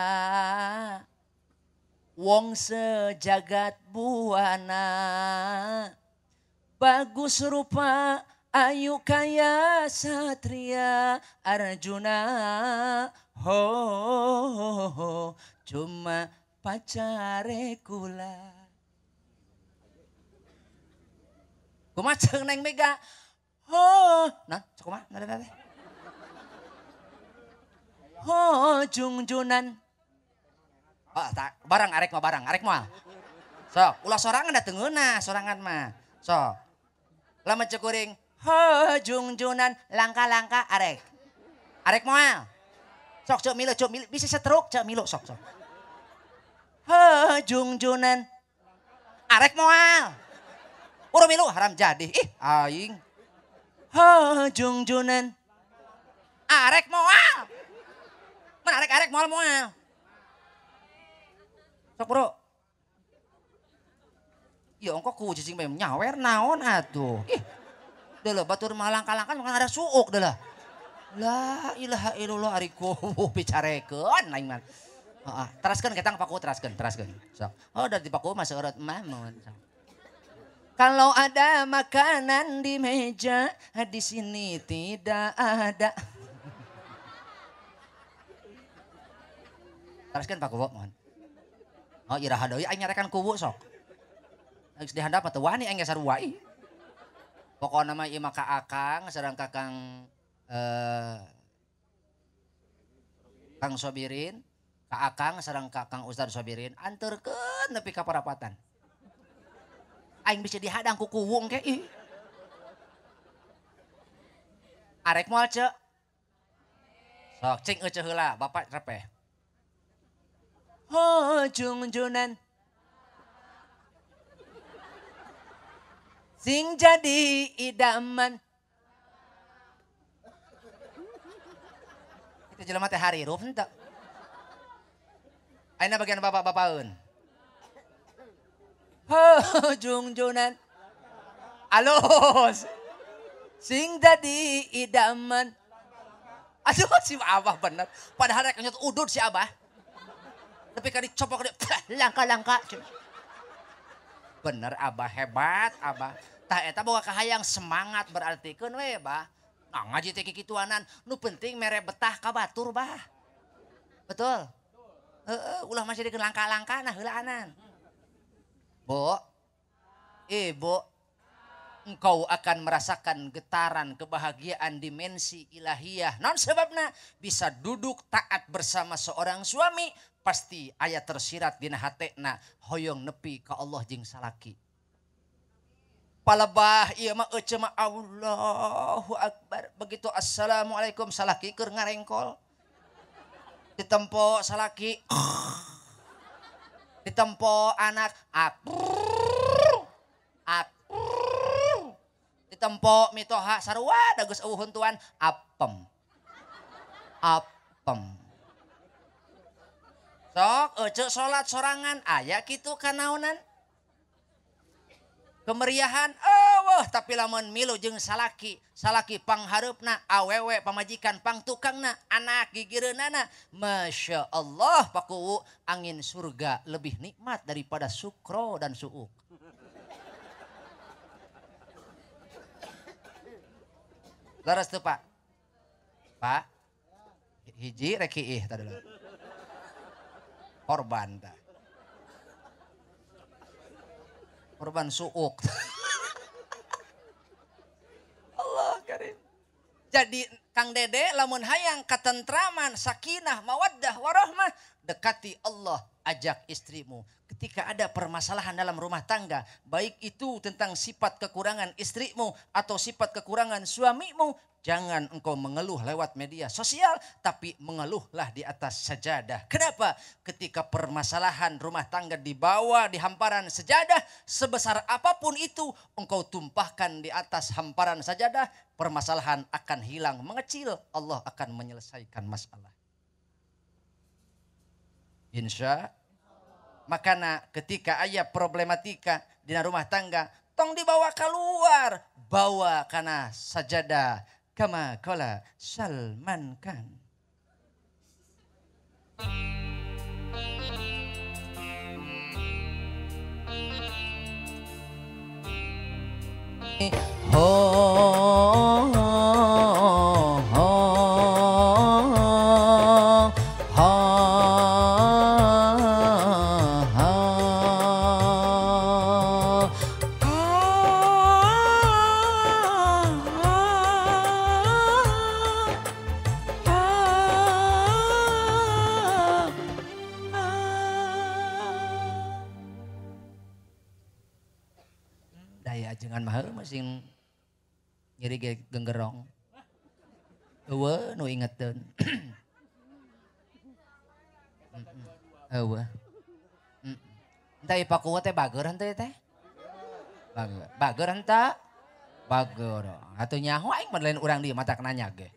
wong sejagat buana, bagus rupa ayu kaya satria Arjuna, ho, ho, ho cuma pacare kula. Kumaha ceung Neng Mega? Ho, nah, kumaha? Nah, nah, nah. Ho jungjunan. Oh, tak, barang arek mah barang, arek moal. Sok, ulah sorangan da teu ngeunah sorangan mah. Sok. Lamun cek kuring, ho jungjunan langka-langka arek. Arek moal. Sok cek milu, cek milu, bisa setruk cek milu sok sok. Ho jungjunan. Arek moal. Urang milu haram jadi. Ih, aing. Ho jungjunan. Arek moal. Mana arek-arek moal moal. Sok bro. Ya ongko ku cicing bae nyawer naon atuh. Ih. Deuleuh batur mah langka-langka makan ada suuk deuleuh. La ilaha illallah ari kuwu bicarekeun aing mah. Heeh, teraskeun ketang paku teraskeun, teraskeun. Sok. Oh, dari paku mah seureut mamon. Kalau ada makanan di meja, di sini tidak ada. Teraskeun Pak Kuwu mohon. Oh, iraha deui aing nyarekan kuwu sok. Geus dihandap mah teu wani aing ge sarua ih. Pokona mah ieu mah ka Akang sareng ka Kang Kang Sobirin, ka Akang sareng ka Kang Ustad Sobirin anterkeun nepi ka parapatan. Aing bisa dihadang ku kuwu engke ih. Arek moal ceu. Sok cing euceuh heula bapak repeh. Ho jungjunan. Sing jadi idaman. Itu jelema teh harirup henteu. Ayeuna bagian bapak-bapaeun. Ho jungjunan. Alus. Sing jadi idaman. Aduh si abah bener. Padahal rek nyut udud si abah. Tapi kan dicopok langka-langka. Bener abah hebat abah. Tah eta boga kahayang semangat berartikeun we bah. Nah ngaji teh kikituanan nu penting mere betah ka batur bah. Betul. Heeh, ulah masih dikeun langka-langka nah heulaanan. Bu, Ibu, engkau akan merasakan getaran kebahagiaan dimensi ilahiyah. Non sebabna bisa duduk taat bersama seorang suami pasti aya tersirat dina hatena hoyong nepi ka Allah jeung salaki. Palebah ieu mah euceu mah Allahu Akbar. Begitu assalamualaikum salaki keur ngarengkol. Ditempo salaki. Ditempo anak ditempo mitoha sarua da geus eueuh huntuan apem. Apem. Sok ece salat sorangan aya kitu kanaonan. Kemeriahan eueuh tapi lamun milu jeung salaki, salaki panghareupna, awewe pamajikan pangtukangna, anak gigireunana, Masya Allah Pak Kuwu, angin surga lebih nikmat daripada sukro dan suuk. Leres tuh Pak. Pak. Hiji rek iih tadi. Korban tah. Korban suuk. Allah karim. Jadi Kang Dede lamun hayang katentraman, sakinah, mawaddah, warahmah, dekati Allah, ajak istrimu. Ketika ada permasalahan dalam rumah tangga, baik itu tentang sifat kekurangan istrimu atau sifat kekurangan suamimu, jangan engkau mengeluh lewat media sosial, tapi mengeluhlah di atas sajadah. Kenapa? Ketika permasalahan rumah tangga dibawa di hamparan sajadah, sebesar apapun itu, engkau tumpahkan di atas hamparan sajadah, permasalahan akan hilang, mengecil. Allah akan menyelesaikan masalah. Insya. Makanya ketika aya problematika di rumah tangga, tong dibawa keluar, bawa kana sajadah. Kama qala Salman Khan. Ho ho ho ho. Aya ajengan mah heuh sing nyeri ge genggerong. Eueuh nu ingeteun. Eueuh. Entah Pakuwu teh bager henteu teh? Bager. Bager henteu? Bager. Atuh nyaho aing mah lain urang dieu matak nanya ge.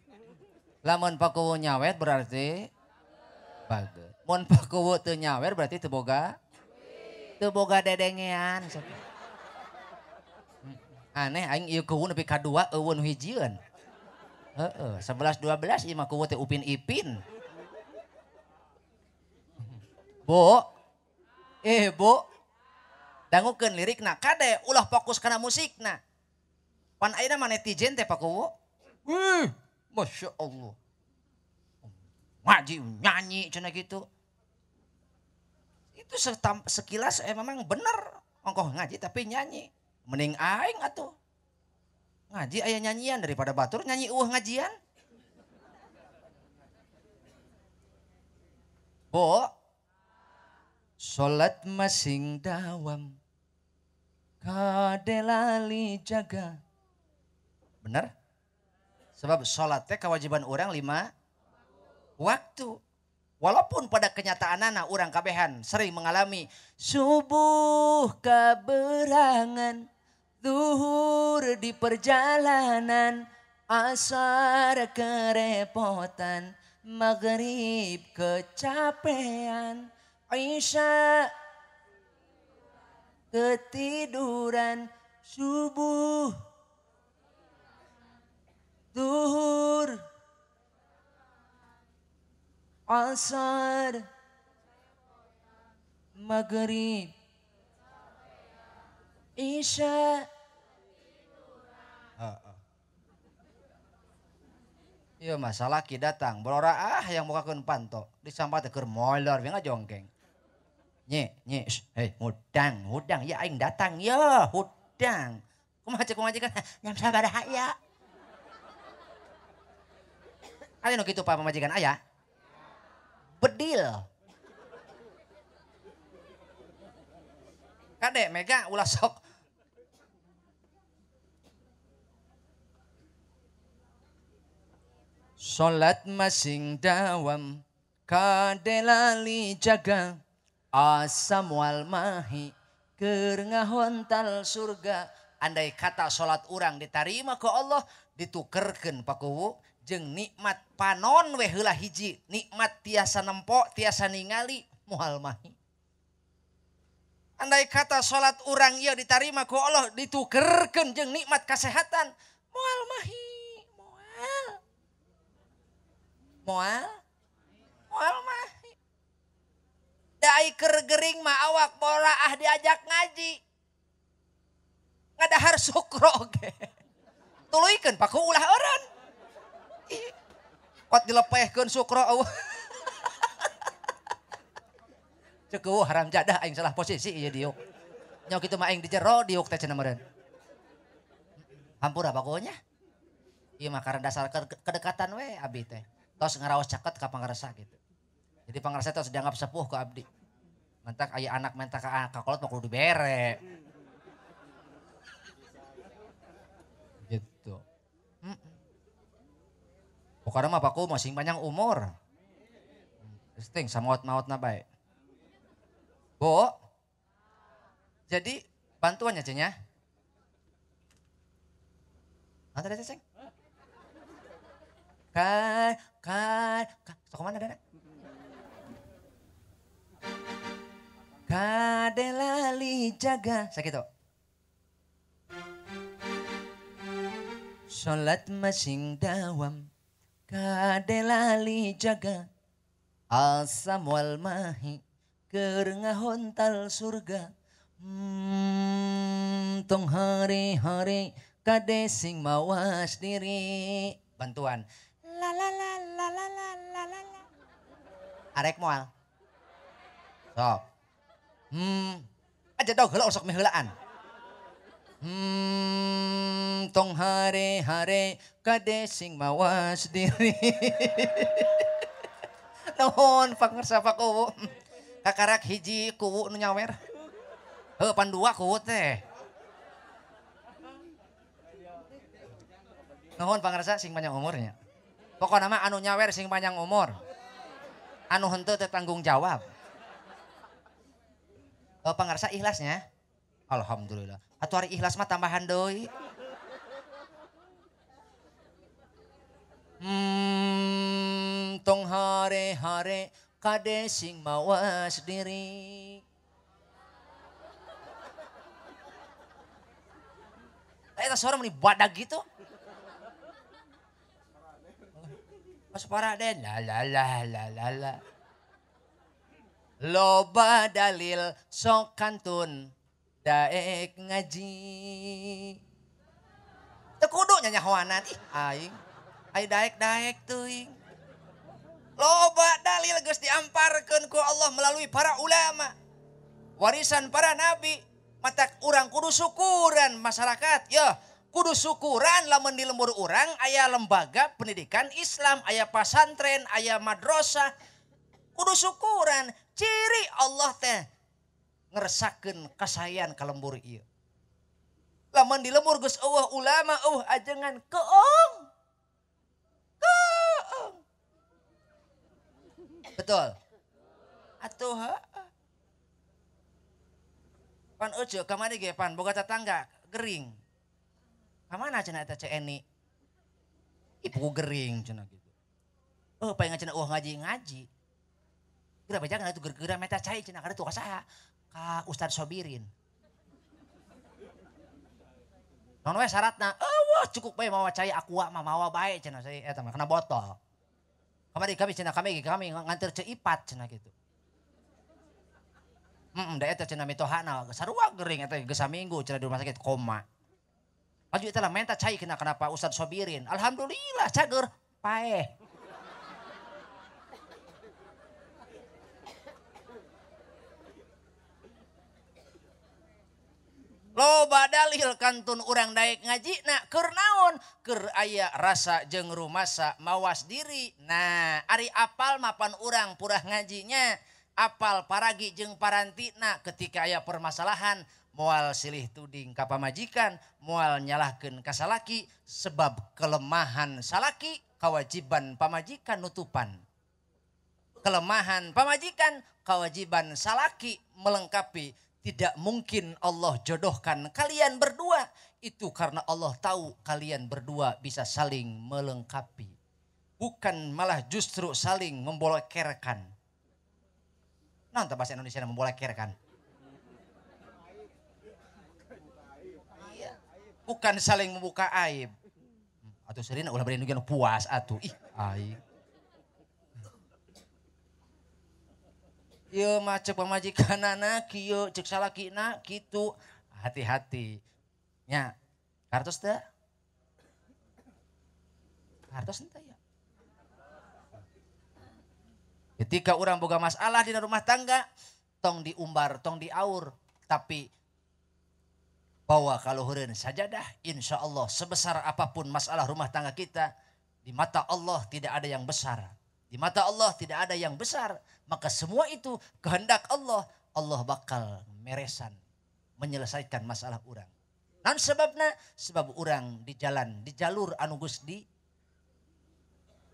Lamun Pakuwu nyawer berarti bager. Mun Pakuwu teu nyawer berarti teu boga dedengean. Aneh aing ieu kuwu nepi ka 2 eueun nu hijieun. Heeh, 11 12 ieu mah kuwu teh Upin Ipin. Bu. Bu. Dangukeun lirikna kade ulah fokus kana musikna. Pan ayeuna mah netizen teh Pakuwu. Wih, Masya Allah. Ngaji nyanyi cenah gitu. Itu sekilas memang bener ongkoh ngaji tapi nyanyi. Mending aing atuh. Ngaji aya nyanyian daripada batur nyanyi eueuh ngajian. Bu. Salat masing dawam kade lali jaga. Bener? Sebab salat teh kewajiban orang 5 waktu. Walaupun pada kenyataanana orang kabehan sering mengalami subuh kaberangan, zuhur di perjalanan, asar kerepotan, maghrib kecapean, isya ketiduran, subuh, zuhur, asar, maghrib, isya. Iya masalah ki datang, berora ah yang mukakeun panto, disambat keur molor we ngajongkeng. Nye, nye, hei, hudang, ya aing datang ya, hudang. Kumaha cek kumaha kan, jam sabaraha ya. Aya nu kitu Pak pamajikan aya. Bedil. Kade Mega ulah sok. Salat masing dawam kade lali jaga. Asam wal mahi keur ngahontal surga. Andai kata salat urang ditarima ku Allah ditukerkeun Pakuwu jeung nikmat panon we heula hiji, nikmat tiasa nempo, tiasa ningali moal mahi. Andai kata salat urang ieu ditarima ku Allah ditukerkeun jeung nikmat kasehatan moal mahi, moal. Moal? Moal mahi. Dai keur gering mah awak boraah diajak ngaji. Ngadahar sukro ge. Tuluykeun Paku ulah eureun. Kot dilepehkeun sukro eueuh. Ceuk eueuh haram jadah aing salah posisi ieu diuk. Nya kitu mah aing di jero diuk teh cenah meureun. Hampura Pakuwu nya. Ieu mah karena dasar kedekatan we abi teh. Tos ngaraos caket ka pangarsa gitu. Jadi pangarsa tos dianggap sepuh ku abdi. Mentak aya anak mentak ka kolot mah kudu dibere. Gitu. Pokoknya mah Paku masing panjang umur. Sting samaot-maotna bae. Bu. Jadi bantuannya Ceng ya. Nanti ada Ceng. Ka sok mana dana? Kade lali jaga sakitu. Salat masing dawam kade lali jaga. Asam wal mahi keur ngahontal surga. Tong hari-hari kade sing mawas diri. Bantuan. La la la la la la la la. Arek moal. Sok. Aja dog heula osok meheulaan. Tong hare-hare kade sing mawas diri. Nuhun pangersa Pakuwu. Kakarak hiji kuwu nu nyawer. Heuh pan dua kuwu teh. Nuhun pangarsa sing panjang umurnya. Pokokna mah anu nyawer sing panjang umur. Anu henteu teu tanggung jawab. Oh, pangarsa ikhlasnya? Alhamdulillah. Atuh ari ikhlas mah tambahan deui. Tong hare-hare kade sing mawas diri. Eta suara meni badag gitu. Pas paraden la la la la la la. Loba dalil sok kantun daek ngaji. Teu kudu nyanyahoanan ih aing. Ai daek-daek teuing. Loba dalil geus diamparkeun ku Allah melalui para ulama. Warisan para nabi, matak urang kudu syukuran masyarakat ya. Kudu syukuran lamun di lembur urang aya lembaga pendidikan Islam, aya pasantren, aya madrasah. Kudu syukuran, ciri Allah teh ngersakeun kasayan ka lembur ieu. Lamun di lembur geus eueuh ulama, eueuh ajengan keong. Keong. Betul. Atuh heuh. Pan euceu kamari ge pan boga tetangga gering. Kamana cenah eta Ceu Eni? Ibu gering cenah gitu. Oh, paling cenah eueuh ngaji-ngaji. Geura bejakeun atuh geura-geura meta cai cenah kada tuh ka saha? Ka Ustad Sobirin. Naon we syaratna? Eueuh cukup bae mawa cai aqua mah mawa bae cenah saya eta mah kana botol. Kamari kami cenah kami nganter Ceu Ipat cenah gitu. Heeh, da eta cenah mitohana sarua gering eta geus saminggu cenah di rumah sakit koma. Maju eta lah menta cai kena kenapa Ustad Sobirin. Alhamdulillah cager paeh. Loba dalil kantun urang daek ngaji na keur naon? Keur aya rasa jeung rumasa mawas diri. Nah, ari apal mapan urang purah ngajinya, apal paragi jeung parantina ketika aya permasalahan moal silih tuding ka pamajikan, moal nyalahkeun ka salaki sebab kelemahan salaki kewajiban pamajikan nutupan. Kelemahan pamajikan kewajiban salaki melengkapi. Tidak mungkin Allah jodohkan kalian berdua. Itu karena Allah tahu kalian berdua bisa saling melengkapi. Bukan malah justru saling membolekerkan. Nah, bahasa Indonesia membolekerkan. Iya. Bukan saling membuka aib. Atuh serina ulah bari nu puas atuh. Ih, aib. Ieu mah ceuk pamajikanana kieu ceuk salakina kitu. Hati-hati. Nya, kartos teu? Kartos henteu ya? Ketika urang boga masalah dina rumah tangga, tong diumbar, tong diaur, tapi bawa kaluhureun sajadah, insya Allah sebesar apapun masalah rumah tangga kita, di mata Allah tidak ada yang besar. Di mata Allah tidak ada yang besar. Maka semua itu kehendak Allah. Allah bakal meresan, menyelesaikan masalah urang. Naon sebabna? Sebab urang di jalan, di jalur anu geus di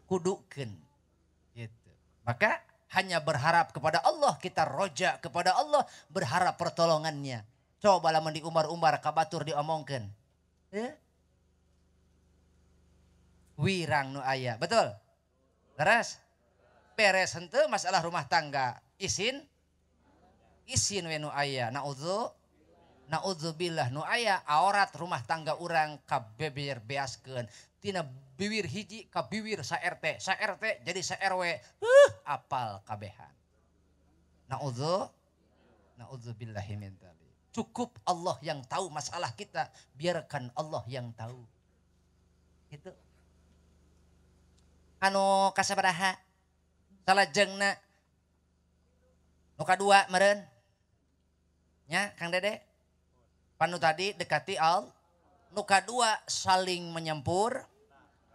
kudukeun. Gitu. Maka hanya berharap kepada Allah, kita roja kepada Allah, berharap pertolongannya. Coba lamun diumbar-umbar kabatur diomongkeun. Ya? Wirang nu aya, betul? Leres? Beres henteu masalah rumah tangga. Isin? Isin we nu aya. Naudzubillah nu aya aurat rumah tangga urang kabeber beaskeun. Tina biwir hiji ka biwir sa RT, sa RT jadi sa RW. Apal kabehan. Naudzubillahi min dzalik. Cukup Allah yang tahu masalah kita, biarkan Allah yang tahu. Gitu. Anu kasabaraha salajengna nu kadua meureun nya Kang Dede panu tadi dekati al nu kadua saling menyempur,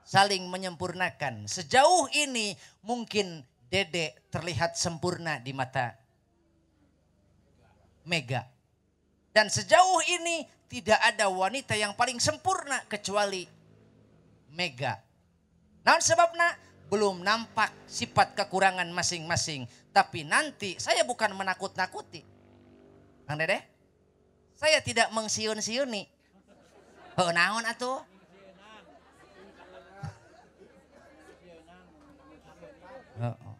saling menyempurnakan. Sejauh ini mungkin Dede terlihat sempurna di mata Mega. Dan sejauh ini tidak ada wanita yang paling sempurna kecuali Mega. Naon sebabna? Belum nampak sifat kekurangan masing-masing. Tapi nanti saya bukan menakut-nakuti. Kang Dede, saya tidak mengsiun-siuni. Heuh naon atuh?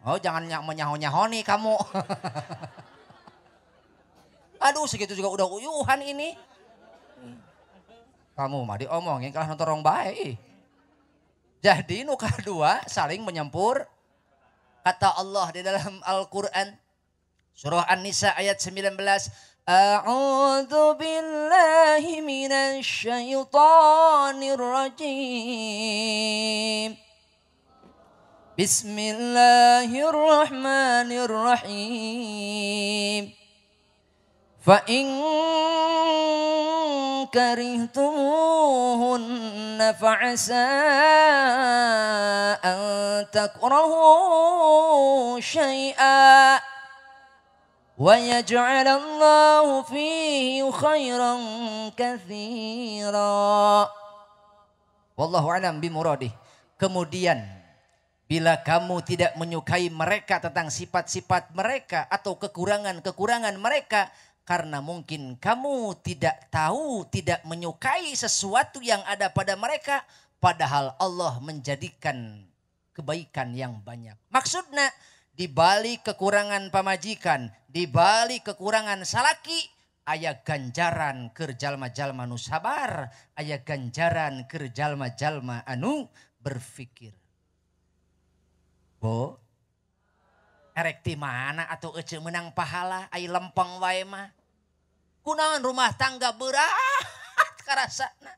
Oh jangan menyaho-nyahoni kamu. Aduh segitu juga udah uyuhan ini. Kamu mah diomongin kalah nonton rong bae. Jadi nu kadua saling menyempur. Kata Allah di dalam Al-Quran. Surah An-Nisa ayat 19. A'udzu billahi minasyaitonir rajim. Bismillahirrahmanirrahim. Fa in karihtumuhunna fa'asa an takrahu syai'a wa yaj'alallahu fihi khairan katsira. Wallahu a'lam bimuradih. Kemudian bila kamu tidak menyukai mereka tentang sifat-sifat mereka atau kekurangan-kekurangan mereka, karena mungkin kamu tidak tahu, tidak menyukai sesuatu yang ada pada mereka, padahal Allah menjadikan kebaikan yang banyak. Maksudnya, di balik kekurangan pamajikan, di balik kekurangan salaki, aya ganjaran keur jalma-jalma nu sabar, aya ganjaran keur jalma-jalma anu berfikir. Bo, erek ti mana atuh ece menang pahala ai lempeng wae mah. Kunaon rumah tangga berat karasana,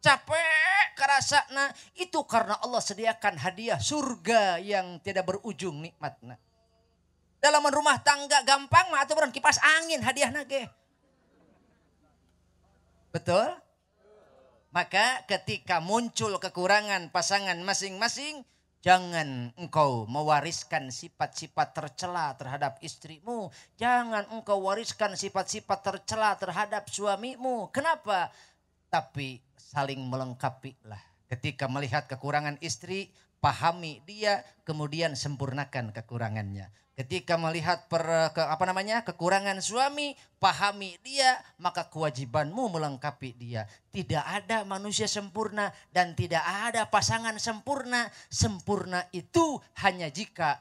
capek karasana, itu karena Allah sediakan hadiah surga yang tidak berujung nikmatna. Dalam rumah tangga gampang mah atuh kipas angin hadiahna ge. Betul? Maka ketika muncul kekurangan pasangan masing-masing, jangan engkau mewariskan sifat-sifat tercela terhadap istrimu. Jangan engkau wariskan sifat-sifat tercela terhadap suamimu. Kenapa? Tapi saling melengkapi lah. Ketika melihat kekurangan istri, pahami dia, kemudian sempurnakan kekurangannya. Ketika melihat kekurangan suami, pahami dia, maka kewajibanmu melengkapi dia. Tidak ada manusia sempurna dan tidak ada pasangan sempurna. Sempurna itu hanya jika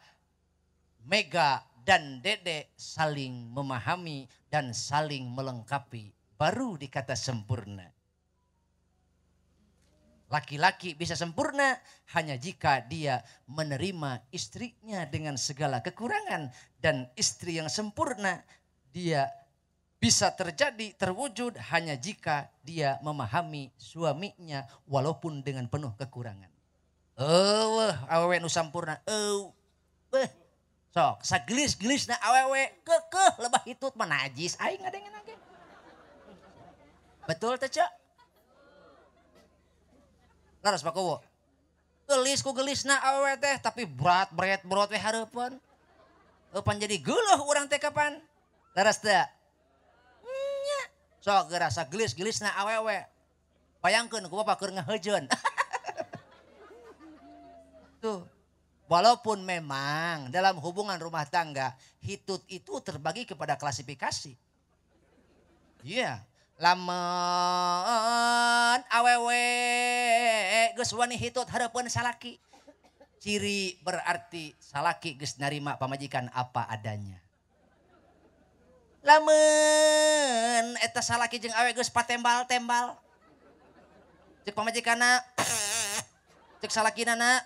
Mega dan Dede saling memahami dan saling melengkapi. Baru dikata sempurna. Laki-laki bisa sempurna hanya jika dia menerima istrinya dengan segala kekurangan. Dan istri yang sempurna dia bisa terjadi, terwujud hanya jika dia memahami suaminya walaupun dengan penuh kekurangan. Eueuh, awewe nu sampurna. Eueuh. Sok, sagelis-gelisna awewe kekeh lebah hitut mah najis aing ngadengeun ge. Betul teh, Cak? Laras Pak Kowo. Gelis ku gelisna awewe teh tapi berat beret brot we hareupeun. Eupan jadi geuleuh urang teh kapan? Laras teh. Nya. Sok gerasa gelis-gelisna awewe. Bayangkeun ku bapak keur ngaheujeun. Tuh. Walaupun memang dalam hubungan rumah tangga hitut itu terbagi kepada klasifikasi. Iya. Yeah. Lamun awewe geus wani hitut hareupeun salaki. Ciri berarti salaki geus narima pamajikan apa adanya. Lamun eta salaki jeung awewe geus patembal-tembal. Cek pamajikanna, cek salakinana.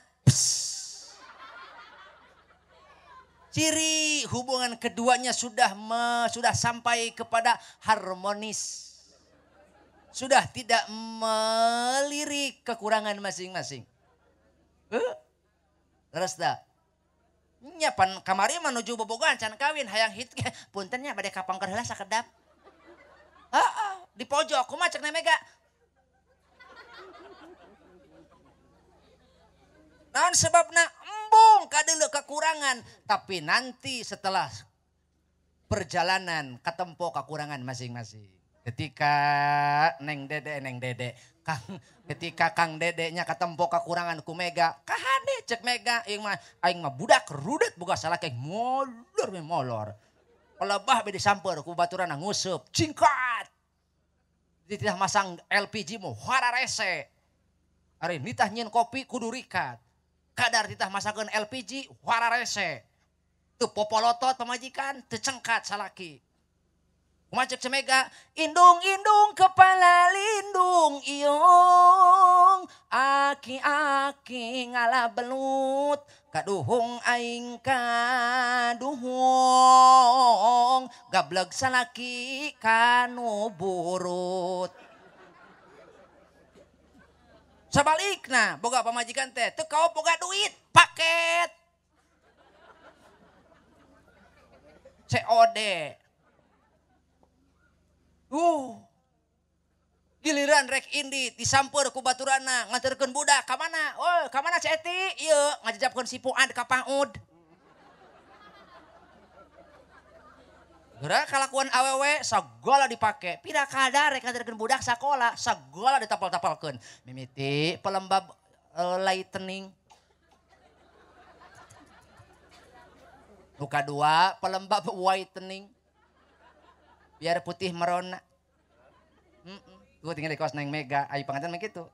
Ciri hubungan keduanya sudah sampai kepada harmonis. Sudah tidak melirik kekurangan masing-masing. Terus dah. Nya pan kamari menuju bobogohan can kawin hayang hit punten nya bade kapangker heula sakedap. Heeh, di pojok kumaha cek Mega. Naon sebabna embung kadeuleu kekurangan, tapi nanti setelah perjalanan katempo kekurangan masing-masing. Ketika Neng Dede, Kang ketika Kang Dedenya katempo kakurangan ku Mega, kahade cek Mega aing mah budak rudet boga salaki aing molor we molor. Pelebah be disamper ku baturana nguseup, cingkat. Dititah masang LPG mu hararese. Ari nitah nyieun kopi kudu rikat. Kadar titah masakeun LPG hararese. Teu popolotot pamajikan, teu cengkat salaki. Kumaha cek Mega, indung-indung kepala lindung iung, aki-aki ngala belut, kaduhung aing kaduhung, gableg salaki kanu burut. Sabalikna boga pamajikan teh teu kaop boga duit, paket. COD. Giliran rek indi disamper ku baturana nganterkeun budak ka mana? Oh, ka mana Ceu Eti? Ieu ngajejapkeun si Fuad ka PAUD. Geura kalakuan awewe sagala dipake. Pira kadar rek nganterkeun budak sakola, sagala ditapal-tapalkeun. Mimiti pelembab lightening. Nu kadua pelembab whitening. Biar putih merona. Gue tinggal di kos Neng Mega, ayo pengantin mah gitu.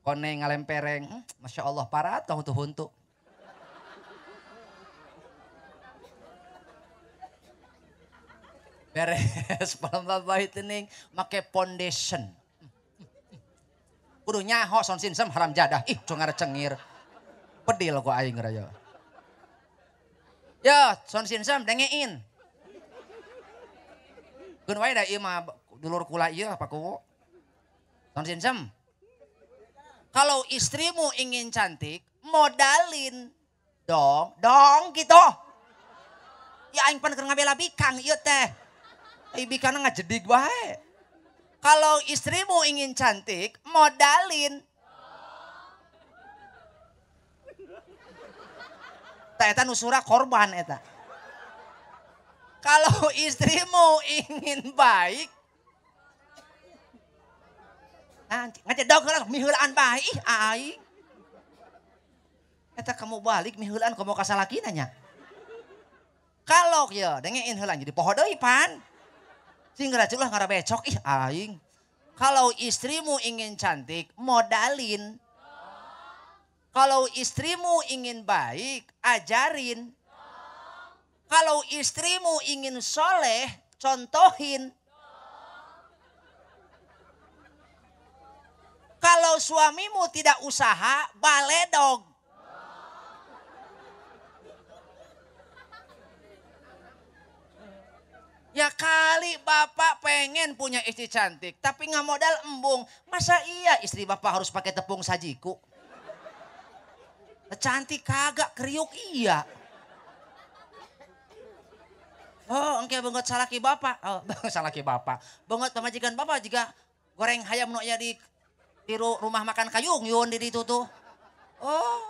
Koneng ngalempereng, Masya Allah parat kamu tuh huntu. Beres pelembab whitening, make foundation. Kudu nyaho son sinsem haram jadah, ih cengar cengir. Pedil kok aing raya. Ya, son sinsem dengein. Keun wae da ieu mah dulur kula ieu Pak Kuwu. Son sinsem. Kalau istrimu ingin cantik, modalin dong, dong gitu. Ya aing pan keur ngabela bikang ieu teh. Ai bikangna ngajedig wae. Kalau istrimu ingin cantik, modalin. Tah eta nu sura korban eta. Kalau istrimu ingin baik, ngajedog heula miheulaan bae ih aing. Eta kamu balik miheulaan komo ka salakina nya. Kalau ya dengein heula jadi poho deui pan. Sing geura ulah ngarabecok ih aing. Kalau istrimu ingin cantik, modalin. Kalau istrimu ingin baik, ajarin. Kalau istrimu ingin soleh, contohin. Kalau suamimu tidak usaha, baledog. Ya kali bapak pengen punya istri cantik, tapi nggak modal embung. Masa iya istri bapak harus pakai tepung sajiku? Cantik kagak, kriuk iya. Oh, engke banget salaki bapak. Oh, salaki bapak. Banget pamajikan bapak juga goreng hayam nu aya di rumah makan kayung yun di ditu tuh. Oh.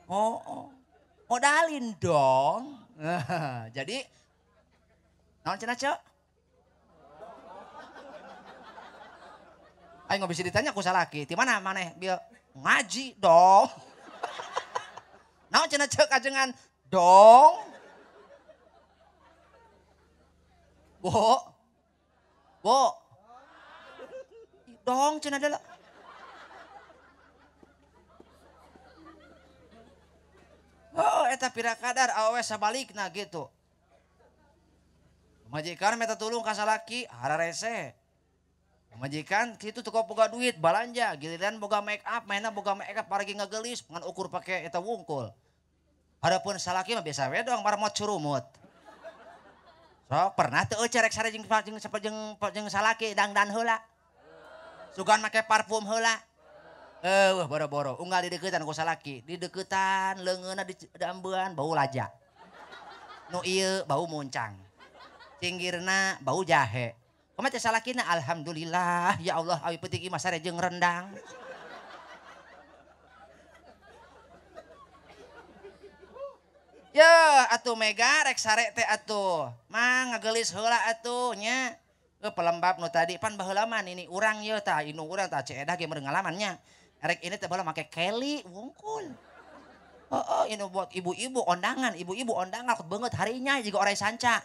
Oh, oh. Modalin dong. Jadi naon cenah, Ceu? Aing bisa ditanya ku salaki, di mana maneh bieu ngaji dong. Naon cenah Ceu kajengan dong. Bo, bo, dong cenah adalah. Oh, eta pira kadar awewe sabalikna gitu. Majikan minta tulung ka salaki, hararese. Majikan kitu teu boga duit balanja, giliran boga make up, mainna boga make up paragi ngagelis, ngan ukur pake eta wungkul. Adapun salaki mah biasa we doang marmot curumut. So, pernah teu eueuh rek sare jeung jeung salaki dangdan heula. Sugan make parfum heula. Wah boro-boro unggal dideuketan ku salaki, dideuketan leungeunna diambean bau laja. Nu ieu bau muncang. Cinggirna bau jahe. Kumaha teh salakina alhamdulillah ya Allah awi peuting ieu mah sare jeung rendang. Ya atuh Mega rek sare teh atuh. Mang ngagelis heula atuh nya. Pelembab nu tadi pan baheula mah nini urang ieu tah indung urang tah ceedah ge meureun ngalamannya. Erek ini teh baheula make Kelly wungkul. Heeh, ini buat ibu-ibu ondangan, ibu-ibu ondangan beungeut harinya jiga orai sanca.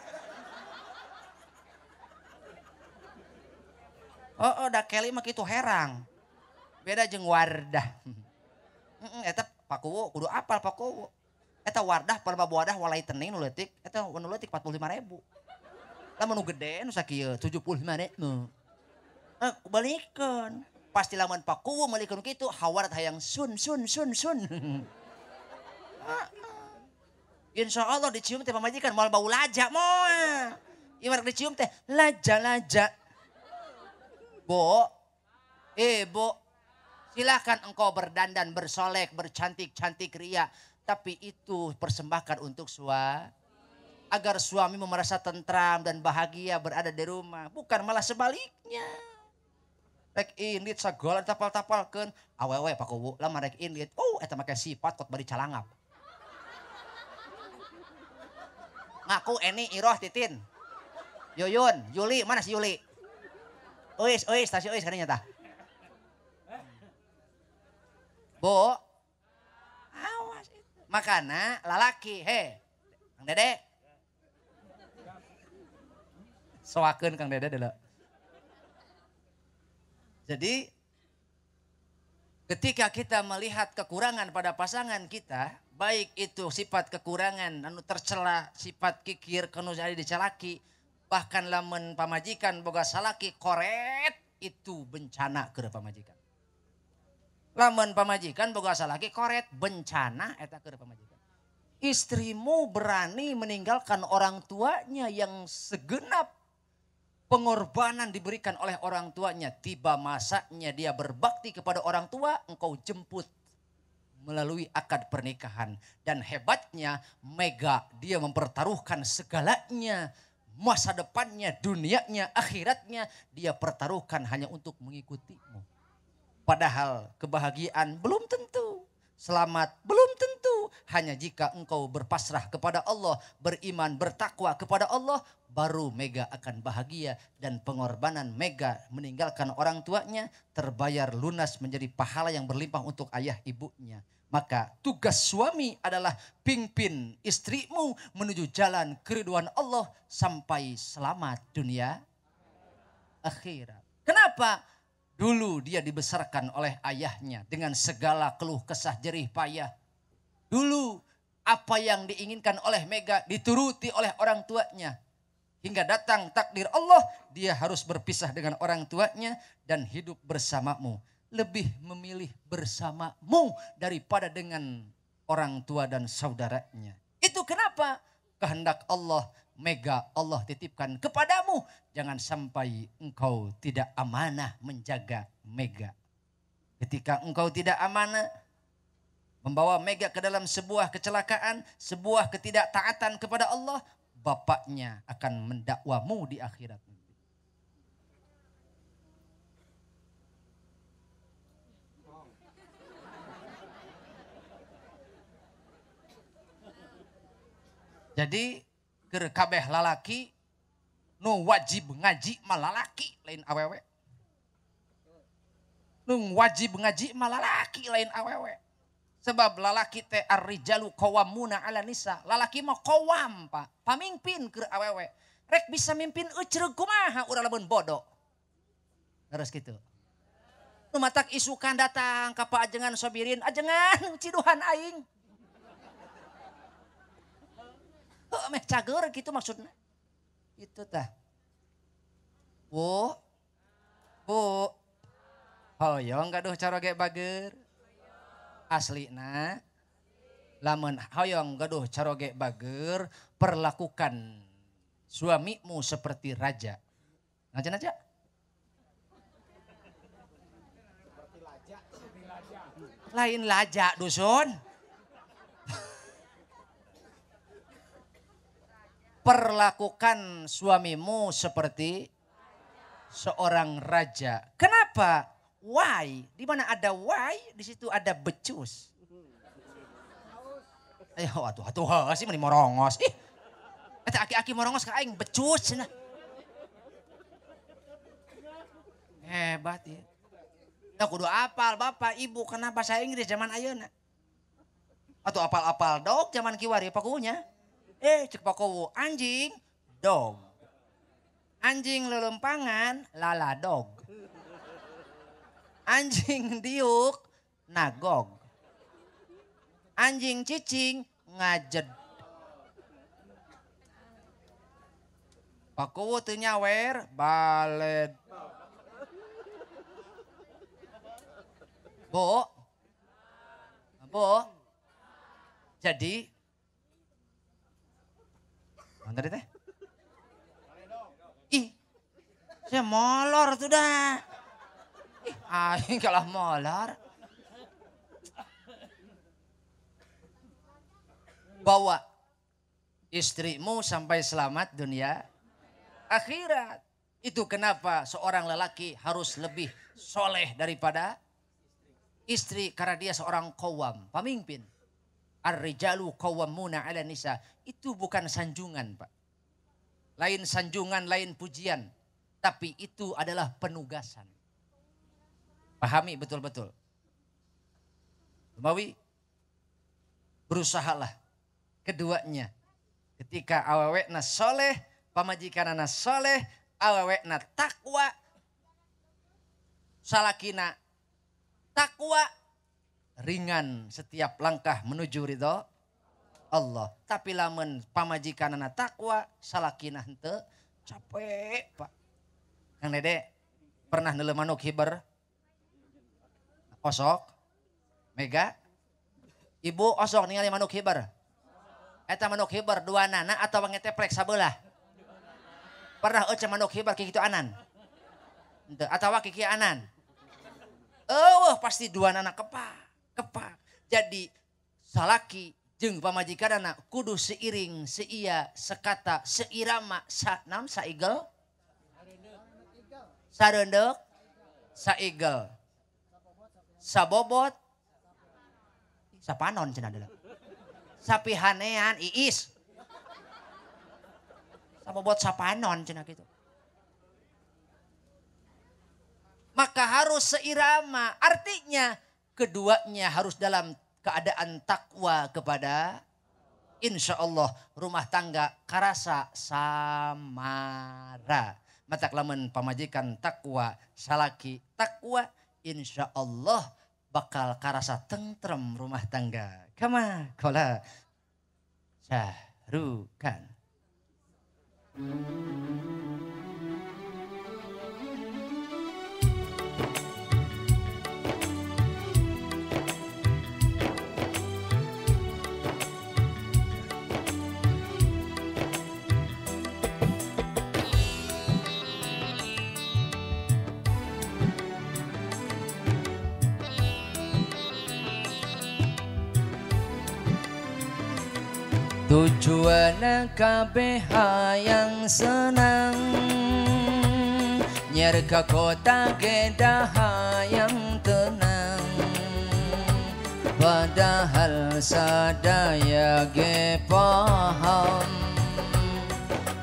Heeh, da Kelly mah kitu herang. Beda jeung Wardah. Heeh, eta Pakuwu kudu apal Pakuwu. Eta Wardah pelembab wadah walai tening nu leutik, eta nu leutik 45.000. Lamun nu gede nu sakieu 75.000. Balikeun. Pasti lamun Pakuwu meulikeun kitu hawarat hayang sun sun sun sun. Insya Allah dicium teh pamajikan moal bau laja moal. Ieu mah dicium teh laja laja. Bo, Ibu, silakan engkau berdandan, bersolek, bercantik-cantik ria, tapi itu persembahkan untuk suami. Agar suami merasa tentram dan bahagia berada di rumah, bukan malah sebaliknya. Rek indit sagala tapal-tapalkeun, awewe Pakuwu lamun rek indit, oh eta make sifat kot bari calangap. Ngaku Eni, Iroh, Titin, Yuyun, Yuli, mana si Yuli? Uis, uis, tah si Uis kadinya tah. Bu, awas itu. Makana lalaki, he, Kang Dede. Soakeun Kang Dede dulu. Jadi ketika kita melihat kekurangan pada pasangan kita, baik itu sifat kekurangan anu tercela, sifat kikir kanu jadi dicelaki, bahkan lamun pamajikan boga salaki koret, itu bencana keur pamajikan. Lamun pamajikan boga salaki koret, bencana eta keur pamajikan. Istrimu berani meninggalkan orang tuanya yang segenap pengorbanan diberikan oleh orang tuanya. Tiba masanya dia berbakti kepada orang tua, engkau jemput melalui akad pernikahan. Dan hebatnya Mega, dia mempertaruhkan segalanya, masa depannya, dunianya, akhiratnya, dia pertaruhkan hanya untuk mengikutimu. Padahal kebahagiaan belum tentu, selamat belum tentu. Hanya jika engkau berpasrah kepada Allah, beriman, bertakwa kepada Allah, baru Mega akan bahagia. Dan pengorbanan Mega meninggalkan orang tuanya terbayar lunas menjadi pahala yang berlimpah untuk ayah ibunya. Maka tugas suami adalah pimpin istrimu menuju jalan keriduan Allah sampai selamat dunia akhirat. Kenapa? Dulu dia dibesarkan oleh ayahnya dengan segala keluh kesah jerih payah. Dulu apa yang diinginkan oleh Mega dituruti oleh orang tuanya. Hingga datang takdir Allah, dia harus berpisah dengan orang tuanya dan hidup bersamamu. Lebih memilih bersamamu daripada dengan orang tua dan saudaranya. Itu kenapa? Kehendak Allah, Mega Allah titipkan kepadamu. Jangan sampai engkau tidak amanah menjaga Mega. Ketika engkau tidak amanah, membawa Mega ke dalam sebuah kecelakaan, sebuah ketidaktaatan kepada Allah, bapaknya akan mendakwamu di akhirat. Jadi keur kabeh lalaki nu wajib ngaji mah lalaki lain awewe. Nu wajib ngaji mah lalaki lain awewe. Sebab lalaki teh ar-rijalu qawwamuna 'ala nisa. Lalaki mah qawwam, Pak, pamimpin keur awewe. Rek bisa mimpin eucreug kumaha urang lamun bodoh. Terus gitu. Nu matak isukan datang ka Pak Ajengan Sobirin, ajengan ciduhan aing. Heuh meh cager gitu maksudnya. Itu tah. Bu. Bu. Hoyong gaduh caroge bager. Aslina lamun hoyong gaduh caroge bager, perlakukan suamimu seperti raja. Ngajen aja. Seperti laja, seperti laja. Lain laja dusun. Perlakukan suamimu seperti seorang raja. Kenapa? Why? Di mana ada why, di situ ada becus. Ayo atuh atuh sih meni morongos. Ih. Eta aki-aki morongos ka aing becus cenah. Hebat ya. Nah kudu apal bapak ibu karena bahasa Inggris zaman ayeuna. Atau apal-apal dog zaman kiwari pakunya. Cek pakowo anjing dog. Anjing lelempangan lala dog. Anjing diuk nagog. Anjing cicing ngajed. Pakowo teu nyawer baled. Bu, bu, jadi, mana tadi teh? Ih, saya molor tuh dah. Ih, aing kalah molor. Bawa istrimu sampai selamat dunia akhirat. Itu kenapa seorang lelaki harus lebih soleh daripada istri, karena dia seorang qawwam, pemimpin. Ar-rijalu qawwamuna 'ala nisa. Itu bukan sanjungan, Pak. Lain sanjungan, lain pujian. Tapi itu adalah penugasan. Pahami betul-betul. Mawi, berusahalah keduanya. Ketika awewekna soleh, pamajikanana soleh, awewekna takwa, salakina takwa, ringan setiap langkah menuju ridho Allah. Tapi lamun pamajikanana takwa, salakina henteu, capek, Pak. Kang Dede pernah neuleuh manuk hiber? Osok? Mega? Ibu osok ningali manuk hiber? Eta manuk hiber dua nana atau ngeteplek sabelah? Pernah eueuh manuk hiber kikitu anan? Henteu, atawa kiki anan? Oh, pasti dua nana kepak, kepak. Jadi salaki jeung pamajikanana kudu seiring, seia, sekata, seirama, sa nam saigel, sareundek, saigel, sabobot, sapanon cenah deuleu. Sapihanean iis. Sabobot sapanon cenah kitu. Maka harus seirama, artinya keduanya harus dalam keadaan takwa kepada insya Allah rumah tangga karasa samara. Matak lamun pamajikan takwa, salaki takwa, insya Allah bakal karasa tentrem rumah tangga. Kama kola sahrukan. Tujuan kabeh hayang senang, nyer ka kota gedah hayang tenang. Padahal sadaya ge paham,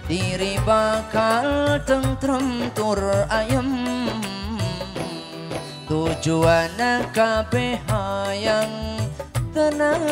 diri bakal tentrem tur ayem. Tujuan kabeh hayang tenang.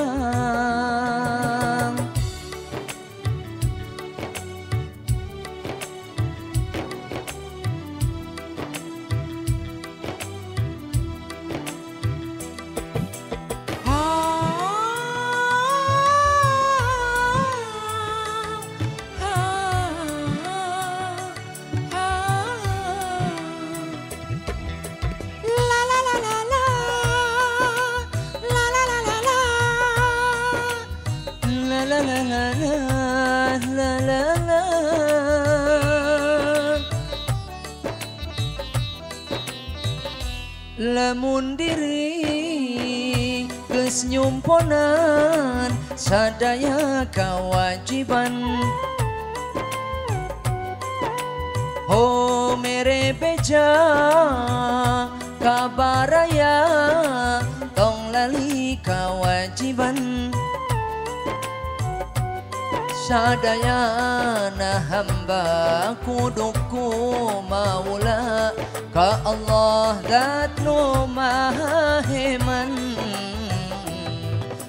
Lamun diri geus nyumponan sadaya kewajiban, ho mere beja kabaraya tong lali kewajiban. Sadayana hamba kuduku maula Ka Allah dat nu maha heman.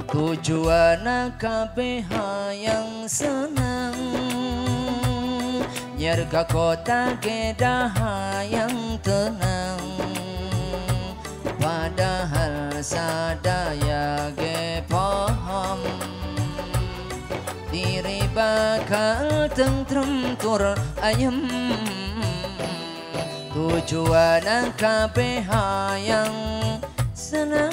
Tujuana kabeh hayang senang. Nyerga kota gedah hayang tenang. Padahal sadaya ge paham. Diri bakal tentrem tur ayem. Tujuan kabeh hayang senang.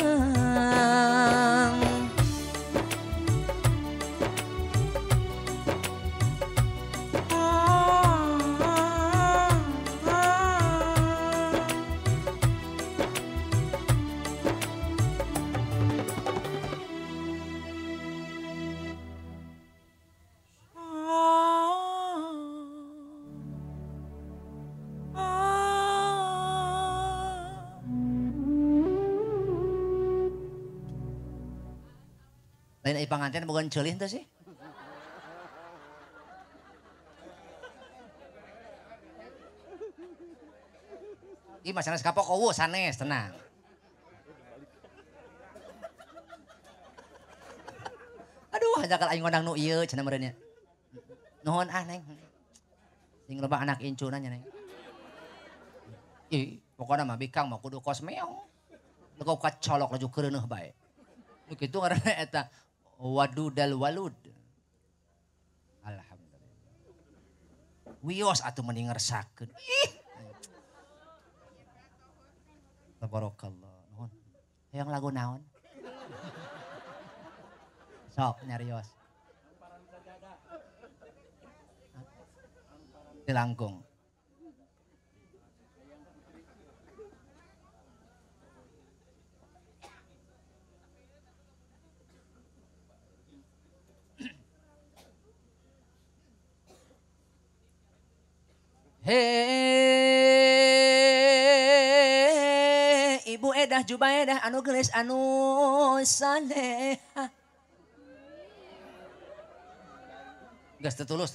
Lain ai panganten bukan ceulih teh sih. Ih mah sanes kapok eueuh sanes tenang. Aduh hajakal aing ngondang nu ieu cenah meureun nya. Nuhun ah neng. Sing loba anak incuna nya neng. Ih pokona mah bikang mah kudu kos meong. Leukeuk kacolok laju keureuh bae. Nu kitu ngaranna eta wadudal walud. Alhamdulillah. Wios atuh mending ngersakeun. Ih. Tabarakallah. Nuhun. Hayang lagu naon? Sok nyarios. Dilangkung. Hei, Ibu Edah Jubaedah anu gelis anu saleha. Geus tetulus.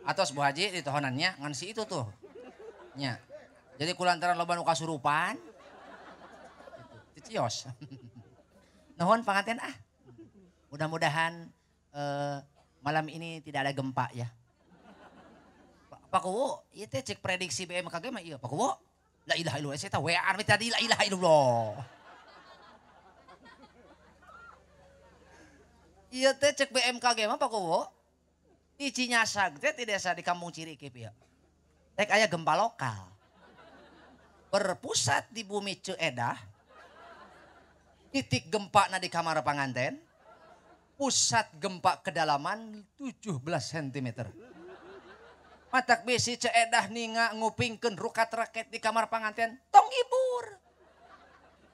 Atos Bu Haji di tohonannya ngan si itu tuh. Nya. Jadi kulantaran loba nu kasurupan. Cicios. Nuhun panganten ah. Mudah-mudahan malam ini tidak ada gempa ya. Pak Kuwu, ieu teh cek prediksi BMKG mah ieu Pak Kuwu. La ilaha illallah, saya teh WA tadi la ilaha illallah. Ieu teh cek BMKG mah Pak Kuwu. Di Cinyasag teh di desa di Kampung Cirikip ya. Rek aya gempa lokal. Berpusat di bumi Ceedah. Titik gempa na di kamar panganten. Pusat gempa kedalaman 17 cm. Matak bisi Ceedah ninga ngupingkeun rukat raket di kamar panganten tong ibur.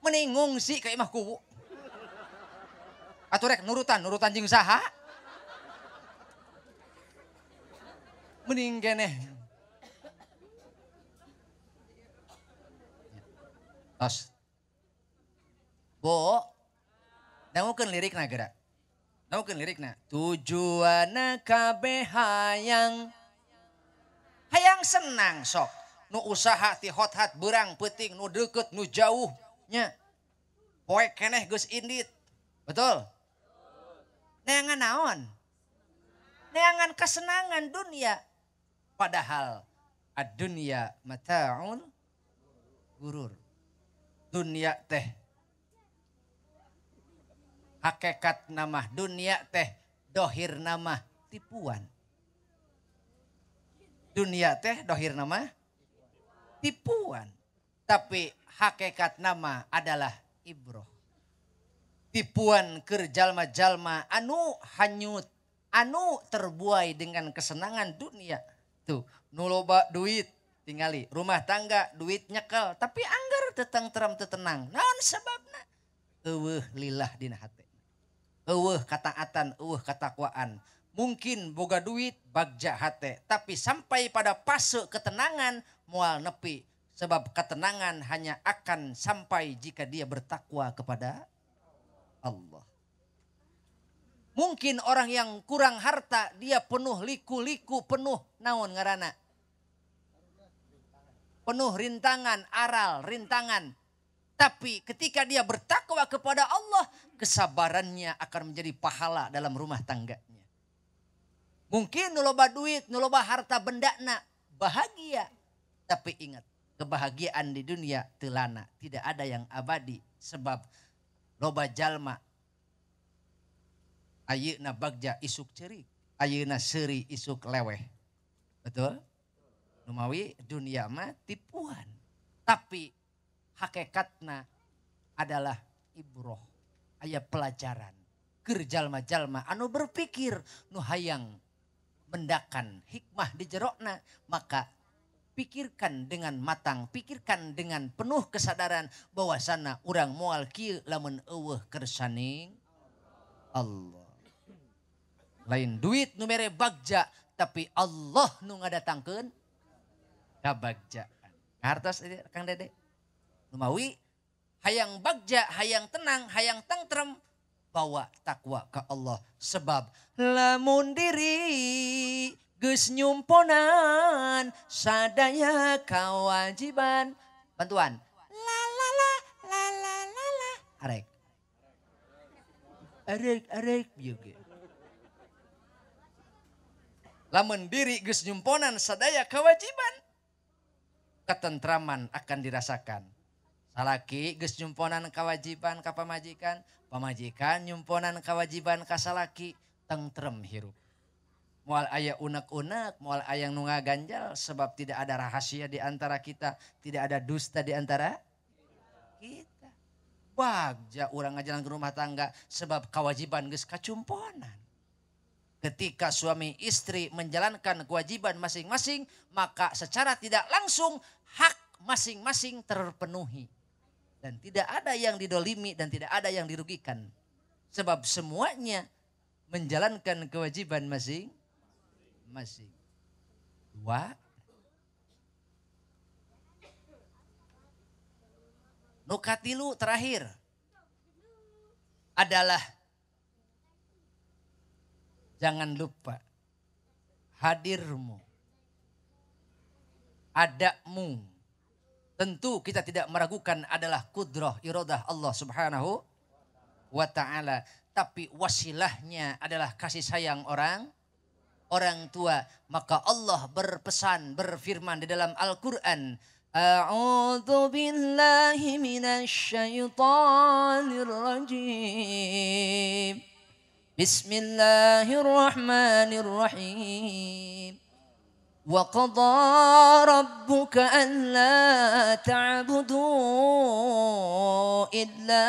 Mending ngungsi ka imah Kuwu. Atuh rek nurutan jeung saha? Mending keneh. Tos. Bu, dangukeun lirikna geura. Dangukeun lirikna. Tujuanna kabeh hayang hayang senang sok. Nu usaha ti hot-hat berang peuting nu deukeut nu jauh nya. Poe keneh geus indit. Betul? Neangan naon? Neangan kesenangan dunia. Padahal ad-dunya mata'un gurur. Dunia teh hakikat nama dunia teh dohir nama tipuan. Dunia teh dohir nama tipuan. Tapi hakikat nama adalah ibroh. Tipuan keur jalma-jalma anu hanyut, anu terbuai dengan kesenangan dunia. Tuh, nu loba duit tingali, rumah tangga duit nyekel, tapi anggar tetang teram tetenang. Naon sebabna? Eueuh lillah dina hate. Eueuh kataatan, eueuh katakwaan. Mungkin boga duit bagja hate, tapi sampai pada fase ketenangan moal nepi. Sebab ketenangan hanya akan sampai jika dia bertakwa kepada Allah. Mungkin orang yang kurang harta dia penuh liku-liku, penuh naon ngaranna? Penuh rintangan, aral, rintangan. Tapi ketika dia bertakwa kepada Allah, kesabarannya akan menjadi pahala dalam rumah tangganya. Mungkin nu loba duit, nu loba harta bendana, bahagia. Tapi ingat, kebahagiaan di dunia telana, tidak ada yang abadi. Sebab loba jalma ayeuna bagja isuk cerik, ayeuna seuri isuk leweh. Betul? Numawi dunia mah tipuan. Tapi hakikatna adalah ibroh, aya pelajaran. Keur jalma-jalma anu berpikir nu hayang mendakan hikmah di jerokna, maka pikirkan dengan matang, pikirkan dengan penuh kesadaran bahwasana urang moal kieu lamun eueuh kersaning Allah. Lain duit nu mere bagja, tapi Allah nu ngadatangkeun kabagjaan. Hartos Kang Dede. Numawi hayang bagja, hayang tenang, hayang tentrem, bawa takwa ke Allah. Sebab lamun diri geus nyumponan sadaya kewajiban. Bantuan. La la la la la la la. Arek. Arek arek juga. Lamun diri geus nyumponan sadaya kewajiban, ketentraman akan dirasakan. Salaki geus nyumponan kewajiban ka pamajikan, pamajikan nyumponan kewajiban ka salaki, tentrem hirup. Moal aya unek-unek, moal aya nu ngaganjal, sebab tidak ada rahasia di antara kita, tidak ada dusta di antara kita. Bagja urang ngajalan ke rumah tangga sebab kewajiban geus kacumponan. Ketika suami istri menjalankan kewajiban masing-masing, maka secara tidak langsung hak masing-masing terpenuhi. Dan tidak ada yang didolimi dan tidak ada yang dirugikan. Sebab semuanya menjalankan kewajiban masing-masing. Dua. Nu katilu terakhir adalah jangan lupa hadirmu, adamu. Tentu kita tidak meragukan adalah kudrah iradah Allah Subhanahu wa ta'ala. Tapi wasilahnya adalah kasih sayang orang tua. Maka Allah berpesan, berfirman di dalam Al-Quran. A'udzu billahi minasyaitonir rajim. Bismillahirrahmanirrahim. Wa qadha rabbuka alla ta'budu illa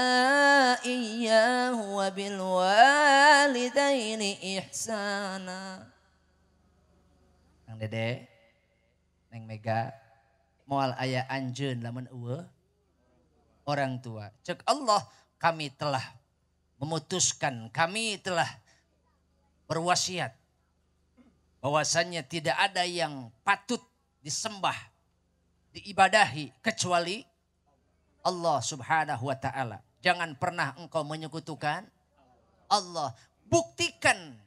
iyyahu wa bil walidaini ihsana. Kang Dede, Neng Mega, moal aya anjeun lamun eueuh orang tua. Cek Allah, kami telah memutuskan, kami telah berwasiat bahwasannya tidak ada yang patut disembah, diibadahi kecuali Allah Subhanahu wa ta'ala. Jangan pernah engkau menyekutukan Allah. Buktikan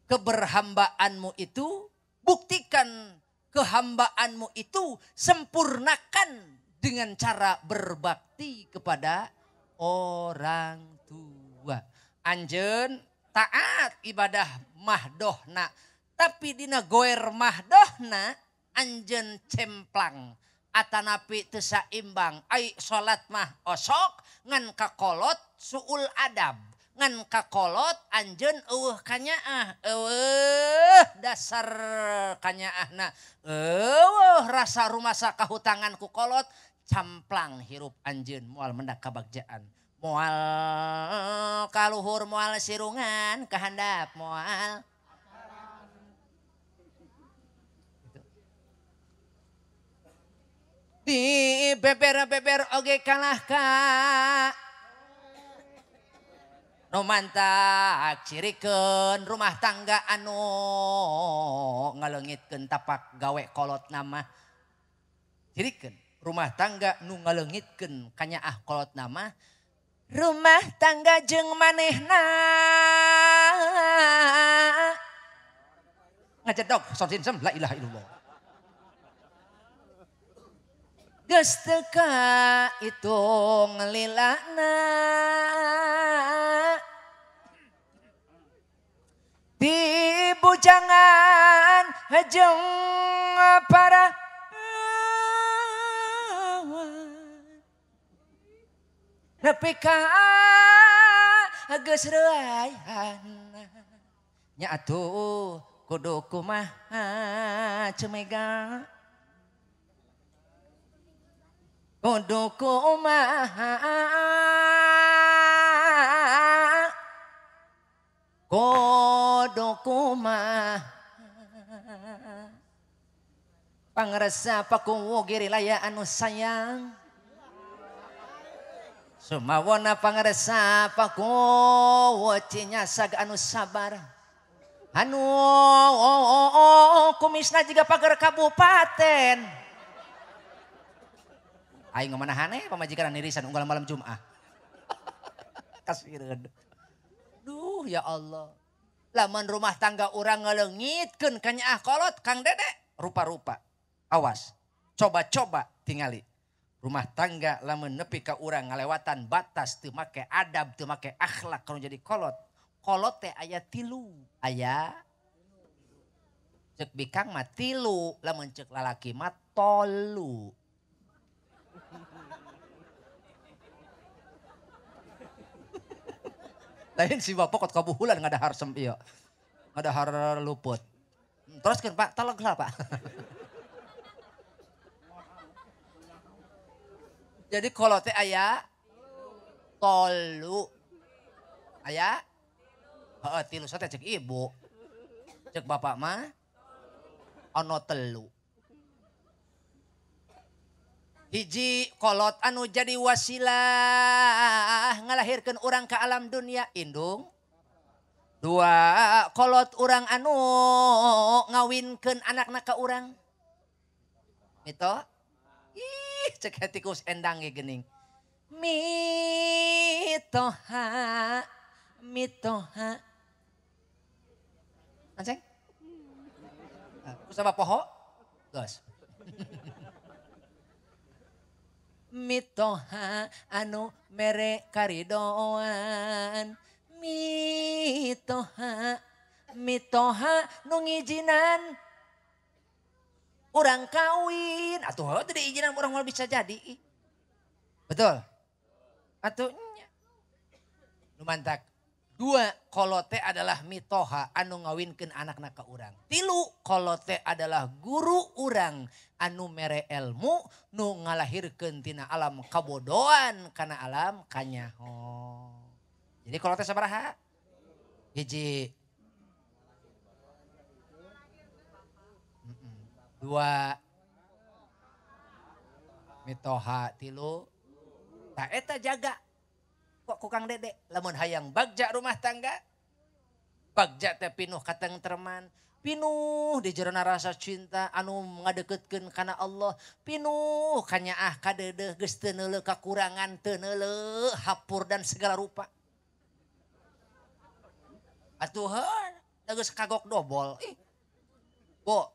keberhambaanmu itu, buktikan kehambaanmu itu, sempurnakan dengan cara berbakti kepada orang tua. Anjeun taat ibadah mahdohna, tapi dina goer mahdohna anjeun cemplang atanapi teu saimbang. Ai salat mah osok ngan kakolot suul adab, ngan kakolot anjeun eueuh kanyaah, eueuh dasar kanyaahna, eueuh rasa rumasa kahutangan ku kolot, camplang hirup anjeun moal mendak kabagjaan. Moal kaluhur, moal sirungan kahandap, moal. Di beber-beber oge kalah ka nu mantak cirikeun rumah tangga anu ngaleungitkeun tapak gawe kolot nama. Cirikeun rumah tangga nu ngaleungitkeun kanyaah kolot nama. Rumah tangga jeung manehna ngajedog sorsinsem la ilaha illallah. Geus teu kaitung lilana di bujangan jeung para awan nepi ka geus reuayana nya atuh kudu kumaha cemega kudu kumaha kudu kumaha pangresa pakuwu giri laya anu sayang sumawona pangresa pakuwu cinyasag anu sabar anu kumisna jiga pagar kabupaten. Aing ngemanahane pamajikan nirisan unggal malam Jumat. Kasireun. Duh ya Allah. Lamun rumah tangga urang ngaleungitkeun kanyaah kolot Kang Dede rupa-rupa. Awas. Coba-coba tingali. Rumah tangga lamun nepi ka urang ngalewatan batas teu make adab, teu make akhlak kalau jadi kolot. Kolot teh aya tilu, aya cek bikang mah tilu, lamun cek lalaki mah tolu. Lain si bapak kot kabuhulan ngadahar sem ieu. Ngadahar luput. Teruskeun Pak, tolong lah Pak. Jadi kolot teh aya tolu. Aya heeh tilu sote cek ibu. Cek bapak mah ono telu. Hiji kolot anu jadi wasilah ngalahirkeun urang ke alam dunia indung. Dua kolot urang anu ngawinkeun anakna ka urang. Mito? Ih cek tikus endang ge geuning. Mitoha mitoha. Anceng? Kusaba poho? Geus. Mitoha anu mere karidoan mitoha mitoha nu ngijinan urang kawin atuh teu diijinan urang moal bisa jadi betul atuh nya nu mantak dua kolote adalah mitoha anu ngawinkeun anakna ka urang. Tilu kolote adalah guru urang anu mere ilmu nu ngalahirkeun tina alam kabodohan kana alam kanyaho. Jadi kolote sabaraha? Hiji. Dua. Mitoha tilu. Ta eta jaga. Kok ku Kang Dede lamun hayang bagja rumah tangga bagja teh pinuh katengtreman pinuh di jerona rasa cinta anu ngadeukeutkeun kana Allah pinuh kanyaah kadeudeuh geus teu neuleuh kakurangan teu neuleuh hapur dan segala rupa atuh heuh geus kagok dobol ih bo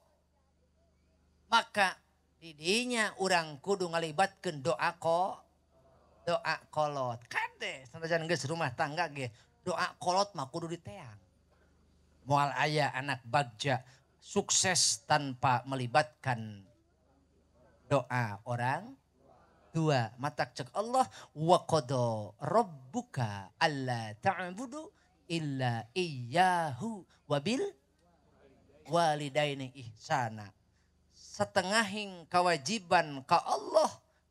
maka didinya urang kudu ngalibatkeun doa ko doa kolot kade sanajan geus rumah tangga ge doa kolot mah kudu diteang moal aya anak bagja sukses tanpa melibatkan doa orang tua. Matak cek Allah wa qada rabbuka alla ta'budu illa iyyahu wabil walidaini ihsana. Setengahing kewajiban ka Allah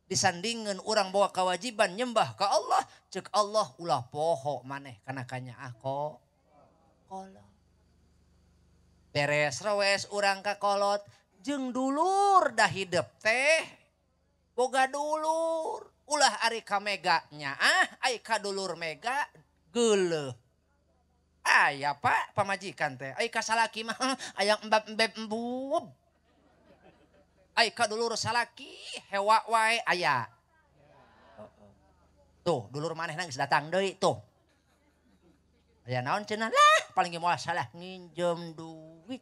disandingin orang bawa kewajiban nyembah ke Allah cek Allah ulah poho maneh kana kanyaah ko kolot beres rewes urang ka kolot jeung dulur dah hidep teh boga dulur ulah ari ka mega nyaah ai ka dulur mega geuleuh aya Pak pamajikan teh ai ka salaki mah aya embab-embeb embub ai ka dulur salaki hewa wae aya. Tuh dulur manehna geus datang deui tuh. Aya naon cenah lah paling ge moal salah nginjem duit.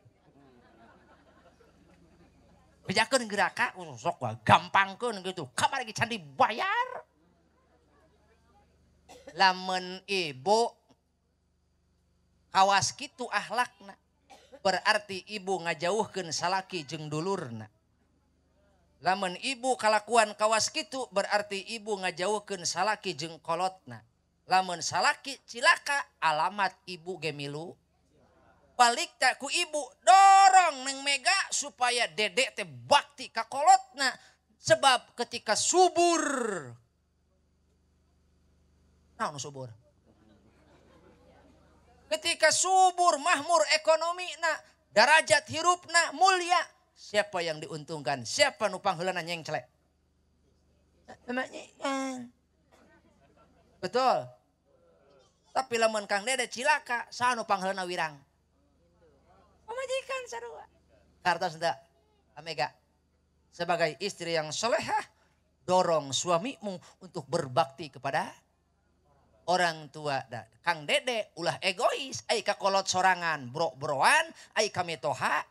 Bejakeun geraka sok wah gampangkeun gitu. Kamari ge can dibayar. Lamun ibu kawas kitu akhlakna berarti ibu ngajauhkeun salaki jeung dulurna. Lamun ibu kalakuan kawas kitu berarti ibu ngajauhkeun salaki jeung kolotna. Lamun salaki cilaka alamat ibu ge milu. Balik tak ku ibu dorong neng Mega supaya dedek teh bakti ka kolotna. Sebab ketika subur, naon subur? Ketika subur mahmur ekonomi na, darajat hirupna mulia. Siapa yang diuntungkan? Siapa nu pangheulana nyengcelek? Betul. Tapi lamun Kang Dede cilaka, saha nu pangheulana wirang? Pamajikan sarua. Kartos henteu? Amega. Sebagai istri yang solehah, dorong suamimu untuk berbakti kepada orang tua. Da, Kang Dede ulah egois, ai kakolot sorangan, bro-broan, ai kamitoha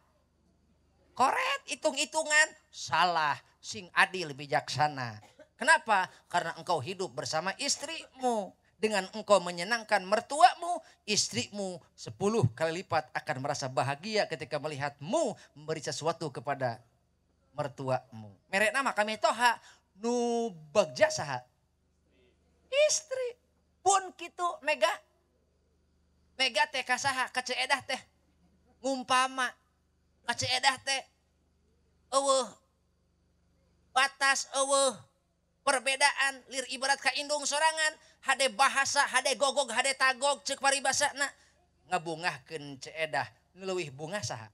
koret hitung-hitungan salah, sing adil bijaksana. Kenapa? Karena engkau hidup bersama istrimu. Dengan engkau menyenangkan mertuamu, istrimu 10 kali lipat akan merasa bahagia ketika melihatmu memberi sesuatu kepada mertuamu. Merek nama kami toha nu bagja saha? Istri. Pun kitu Mega. Mega teh kasaha ka Ceu Edah teh. Ngumpama ka Ceu Edah teh eueuh batas eueuh perbedaan lir ibarat ka indung sorangan, hade bahasa, hade gogog, hade tagog ceuk paribasana ngabungahkeun Ceu Edah nu leuwih bungah saha?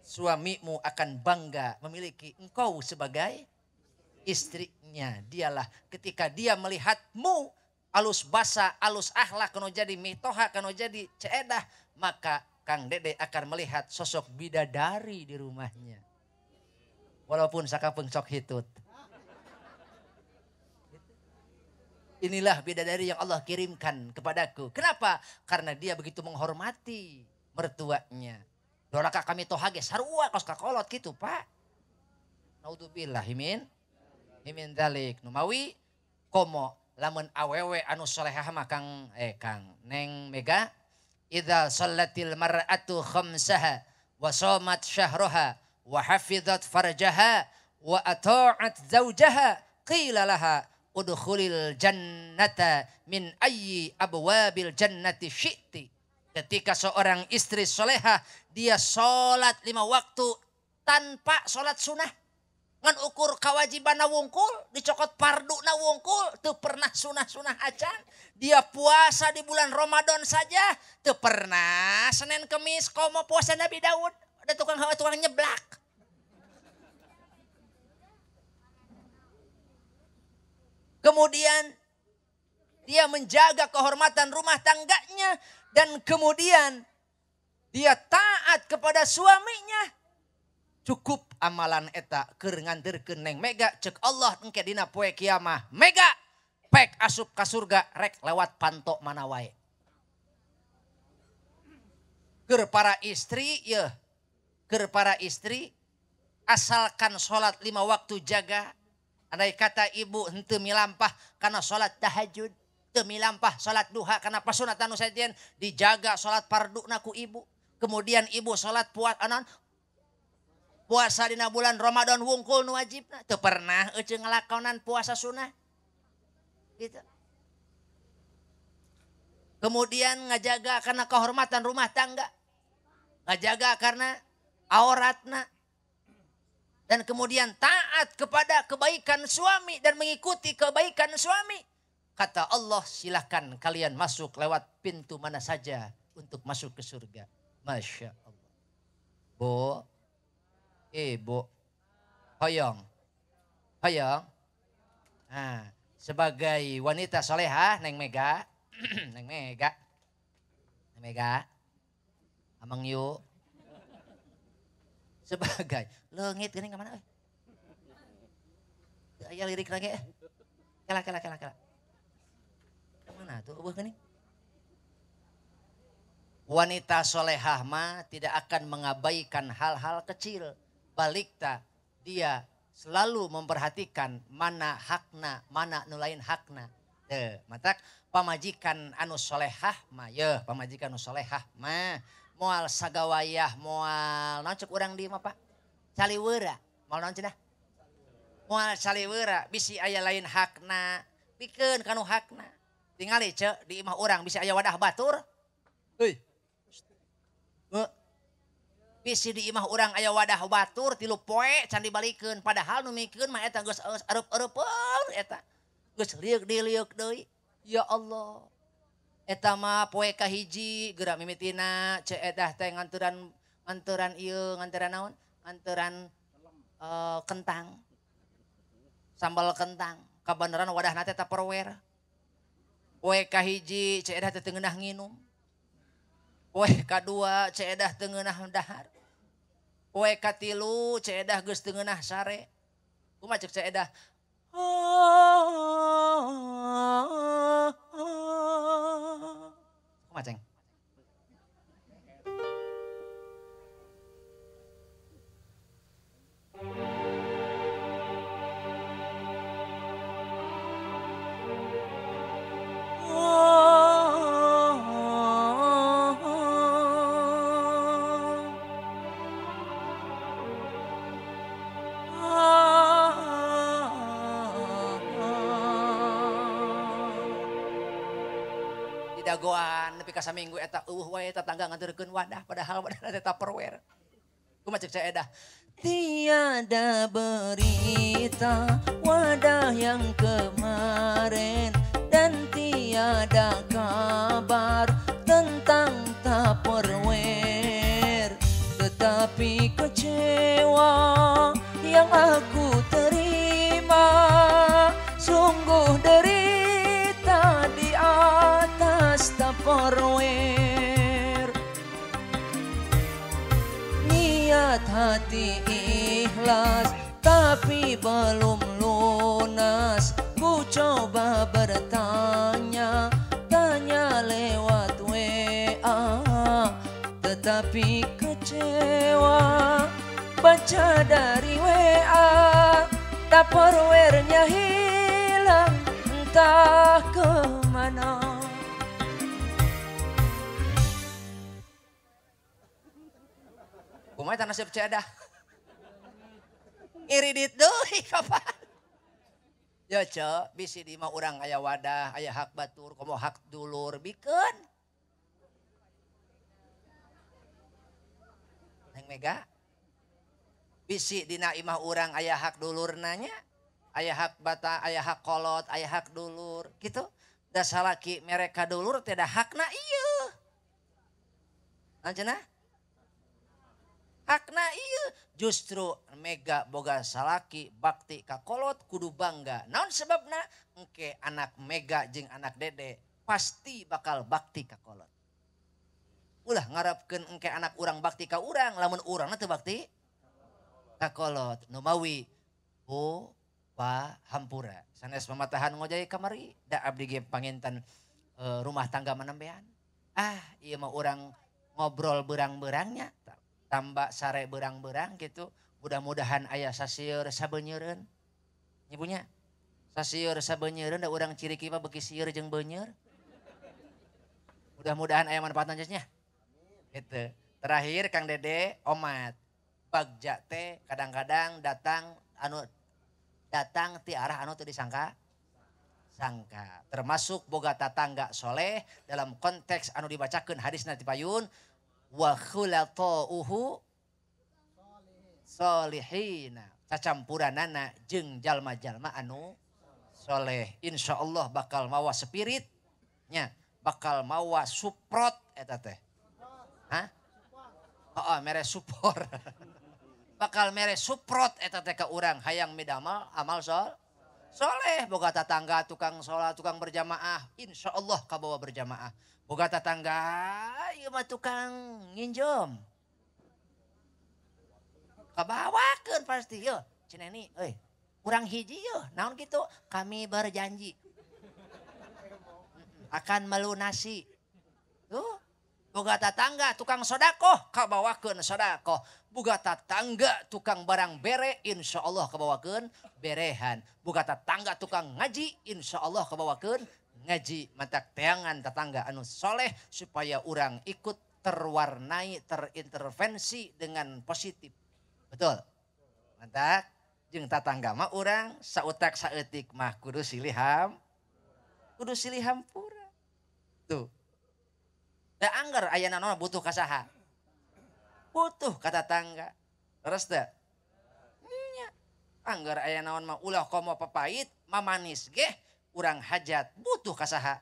Suamimu akan bangga memiliki engkau sebagai istrinya. Dialah ketika dia melihatmu alus basa, alus akhlak, kanu jadi mitoha, kanu jadi Ceu Edah, maka Kang Dede akan melihat sosok bidadari di rumahnya. Walaupun sakapeung sok hitut. Inilah bidadari yang Allah kirimkan kepadaku. Kenapa? Karena dia begitu menghormati mertuanya. Doraka kami toha ge sarua kos kakolot gitu, Pak. Naudzubillah himin himin dzalik. Numawi komo lamun awewe anu solehah mah Kang Kang Neng Mega, idza shallatil mar'atu khamsaha wa shamat syahraha wa hafizat farjaha wa ata'at zawjaha qila laha udkhulil jannata min ayyi abwabil jannati syi'ti. Ketika seorang istri soleha dia sholat 5 waktu tanpa sholat sunnah. Ngan ukur kewajiban wungkul, dicokot pardu na wungkul, teu pernah sunah-sunah acan. Dia puasa di bulan Ramadan saja, teu pernah Senin Kemis komo puasa Nabi Daud. Ada tukang tukang nyeblak. Kemudian dia menjaga kehormatan rumah tangganya dan kemudian dia taat kepada suaminya. Cukup amalan eta keur nganterkeun Neng Mega cek Allah engke dina poe kiamah. Mega pek asup ka surga rek lewat panto mana wae. Keur para istri yeuh, keur para istri asalkan salat 5 waktu jaga. Andai kata ibu henteu milampah kana salat tahajud, teu milampah salat duha kana pasunatan nu sejen, dijaga salat farduna ku ibu. Kemudian ibu salat puasa dina bulan Ramadan wungkul nu wajibna, teu pernah euceung ngalakonan puasa sunah. Gitu. Kemudian ngajaga karena kehormatan rumah tangga, ngajaga karena auratna. Dan kemudian taat kepada kebaikan suami dan mengikuti kebaikan suami. Kata Allah, silahkan kalian masuk lewat pintu mana saja untuk masuk ke surga. Masya Allah. Bu, ibu, hoyong, hoyong. Nah, sebagai wanita solehah, Neng Mega, Neng Mega, Neng Mega, Amang Yu. Sebagai leungit gini kemana? Aya lirik lagi. Kela kela kela kela. Kemana tuh eueuh geuning? Wanita solehah mah tidak akan mengabaikan hal-hal kecil. Balikta dia selalu memperhatikan mana hakna, mana nu lain hakna. Teu, matak pamajikan anu solehah mah yeuh, pamajikan anu solehah mah moal sagawayah, moal naon cek urang dieu mah Pak? Caliweura, moal naon cenah? Moal caliweura, bisi aya lain hakna, pikeun kanu hakna. Tingali cek di imah urang bisi aya wadah batur. Heuy. Bisi di imah urang aya wadah batur 3 poe can dibalikeun, padahal nu mikeun mah eta geus areup-areupeun eta. Geus lieuk deui lieuk deui. Ya Allah. Eta mah poe kahiji geura mimitina Ceu Edah teh nganteran ieu, nganteran naon? Nganteran kentang. Sambal kentang. Kabeneran wadahna teh Tupperware. Poe kahiji Ceu Edah teh teu ngeunah nginum. Poe kadua Ceu Edah teu ngeunah dahar. Poe katilu Ceu Edah geus teu ngeunah sare. Kumaha ceuk Ceu Edah? Kumaha ceng? Dagoan nepi ka saminggu eta eueuh wae tetangga nganterkeun wadah padahal wadahna teh Tupperware. Kumaha ceuk Ceu Edah? Tiada berita wadah yang kemarin dan tiada kabar tentang Tupperware. Tetapi kecewa yang aku terima sungguh derita di atas Tupperware. Niat hati ikhlas tapi belum lunas. Ku coba bertanya, tanya lewat WA, tetapi kecewa baca dari WA. Tupperware-nya hilang entah kemana. Kumaha eta nasib Ceu Edah? Iridit deui kapan? Ya Ceu, bisi di imah urang aya wadah, aya hak batur, komo hak dulur, bikeun. Neng Mega. Bisi dina imah urang aya hak dulur nanya, aya hak bata, aya hak kolot, aya hak dulur, gitu. Da salaki mereka dulur teh da hakna ieu. Anjeunna? Hakna ieu. Justru Mega boga salaki bakti ka kolot kudu bangga. Naon sebabna? Engke anak Mega jeung anak Dede pasti bakal bakti ka kolot. Ulah ngarepkeun engke anak urang bakti ka urang, lamun urangna teu bakti ka kolot. Nu mawi bu pa hampura. Sanes mamatahan ngojay kamari da abdi ge panginten rumah tangga manembean. Ah, ieu mah urang ngobrol berang-berangnya. Tambah sare berang-berang gitu. Mudah-mudahan aya sasieur sabenyeureun. Nyibunya sasieur sabenyeureun da urang ciriki mah beuki sieur jeung beuneur. Mudah-mudahan aya manfaatna nya. Gitu. Terakhir Kang Dede omat. Bagja teh kadang-kadang datang anu datang ti arah anu teu disangka sangka. Termasuk boga tatangga soleh dalam konteks anu dibacakeun hadisna ti payun wa khulata'uhu solihina, cacampuranana jeung jalma-jalma anu soleh. Insyaallah bakal mawa spiritnya, bakal mawa suprot eta teh. Hah? Heeh, mere supor. Bakal mere suprot eta teh ka urang hayang midamal amal soleh. Boga tatangga tukang sholat, tukang berjamaah, insyaallah kabawa berjamaah. Boga tatangga ieu mah tukang nginjem. Kabawakeun pasti yeuh, Cineni euy. Urang hiji yeuh, naon kitu? Kami berjanji akan melunasi. Tuh, Boga tatangga tukang sodakoh kabawakeun sodakoh. Boga tatangga tukang barang bere insya Allah kabawakeun berehan. Boga tatangga tukang ngaji insya Allah kabawakeun ngaji. Matak teangan tatangga anu soleh supaya urang ikut terwarnai, terintervensi dengan positif. Betul? Matak jeung tatangga mah urang sautak saeutik mah kudu silih hampura. Tuh. Da anggar aya naon butuh ka saha? Butuh ka tatangga. Terus teu? Nya. Anggar aya naon mah ulah komo papait, mamanis geh urang hajat butuh ka saha?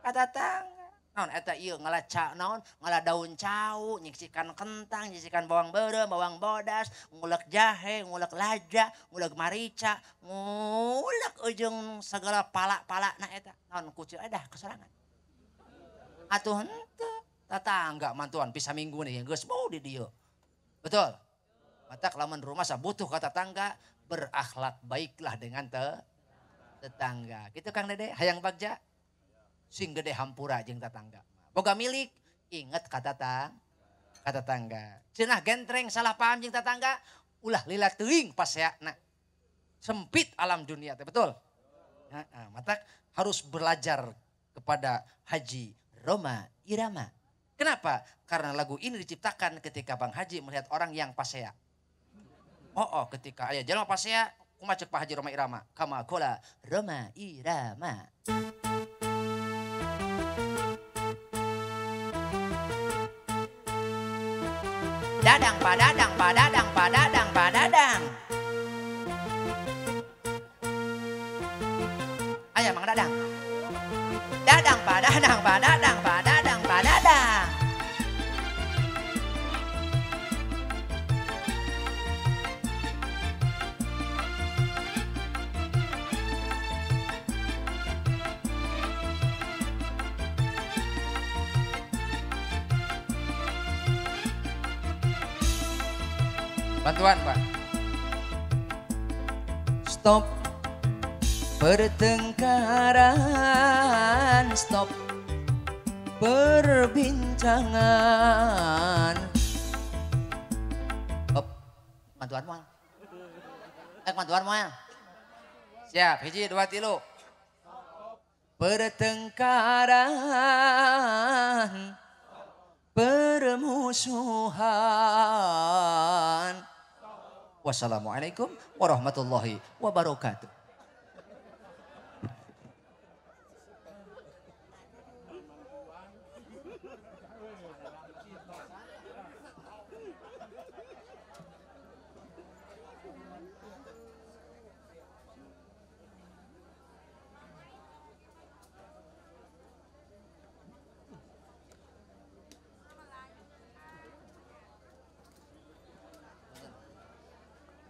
Ka tatangga. Naon eta ieu ngala naon? Ngala daun cau, nyiksikan kentang, nyiksikan bawang beureum, bawang bodas, ngulek jahe, ngulek laja, ngulek marica, ngulek ujung segala pala-pala na eta. Naon kucil edah kesorangan. Atuh henteu tatangga mantuan bisa minggu nih geus mau di dieu. Betul? Matak lamun rumah butuh ka tetangga, berakhlak baiklah dengan tetangga. Gitu Kang Dede, hayang bagja. Sing gede hampura jeung tetangga. Boga milik, inget ka tetangga. Cenah gentreng salah paham jeung tetangga, ulah lila teuing paseana. Sempit alam dunia teh, betul? Heeh, matak harus belajar kepada Haji Rhoma Irama. Kenapa? Karena lagu ini diciptakan ketika Bang Haji melihat orang yang pasea. Oh, ketika aya jelema pasea, kumaha ceuk Pak Haji Rhoma Irama? Kama gola Rhoma Irama. Dadang padadang padadang padadang padadang. Ayo Mang Dadang. Dadang padadang padadang padadang padadang. Bantuan Pak. Stop pertengkaran, stop perbincangan. Hop, bantuan moal. Bantuan moal. Siap, 1, 2, 3. Pertengkaran, permusuhan. Wassalamualaikum warahmatullahi wabarakatuh.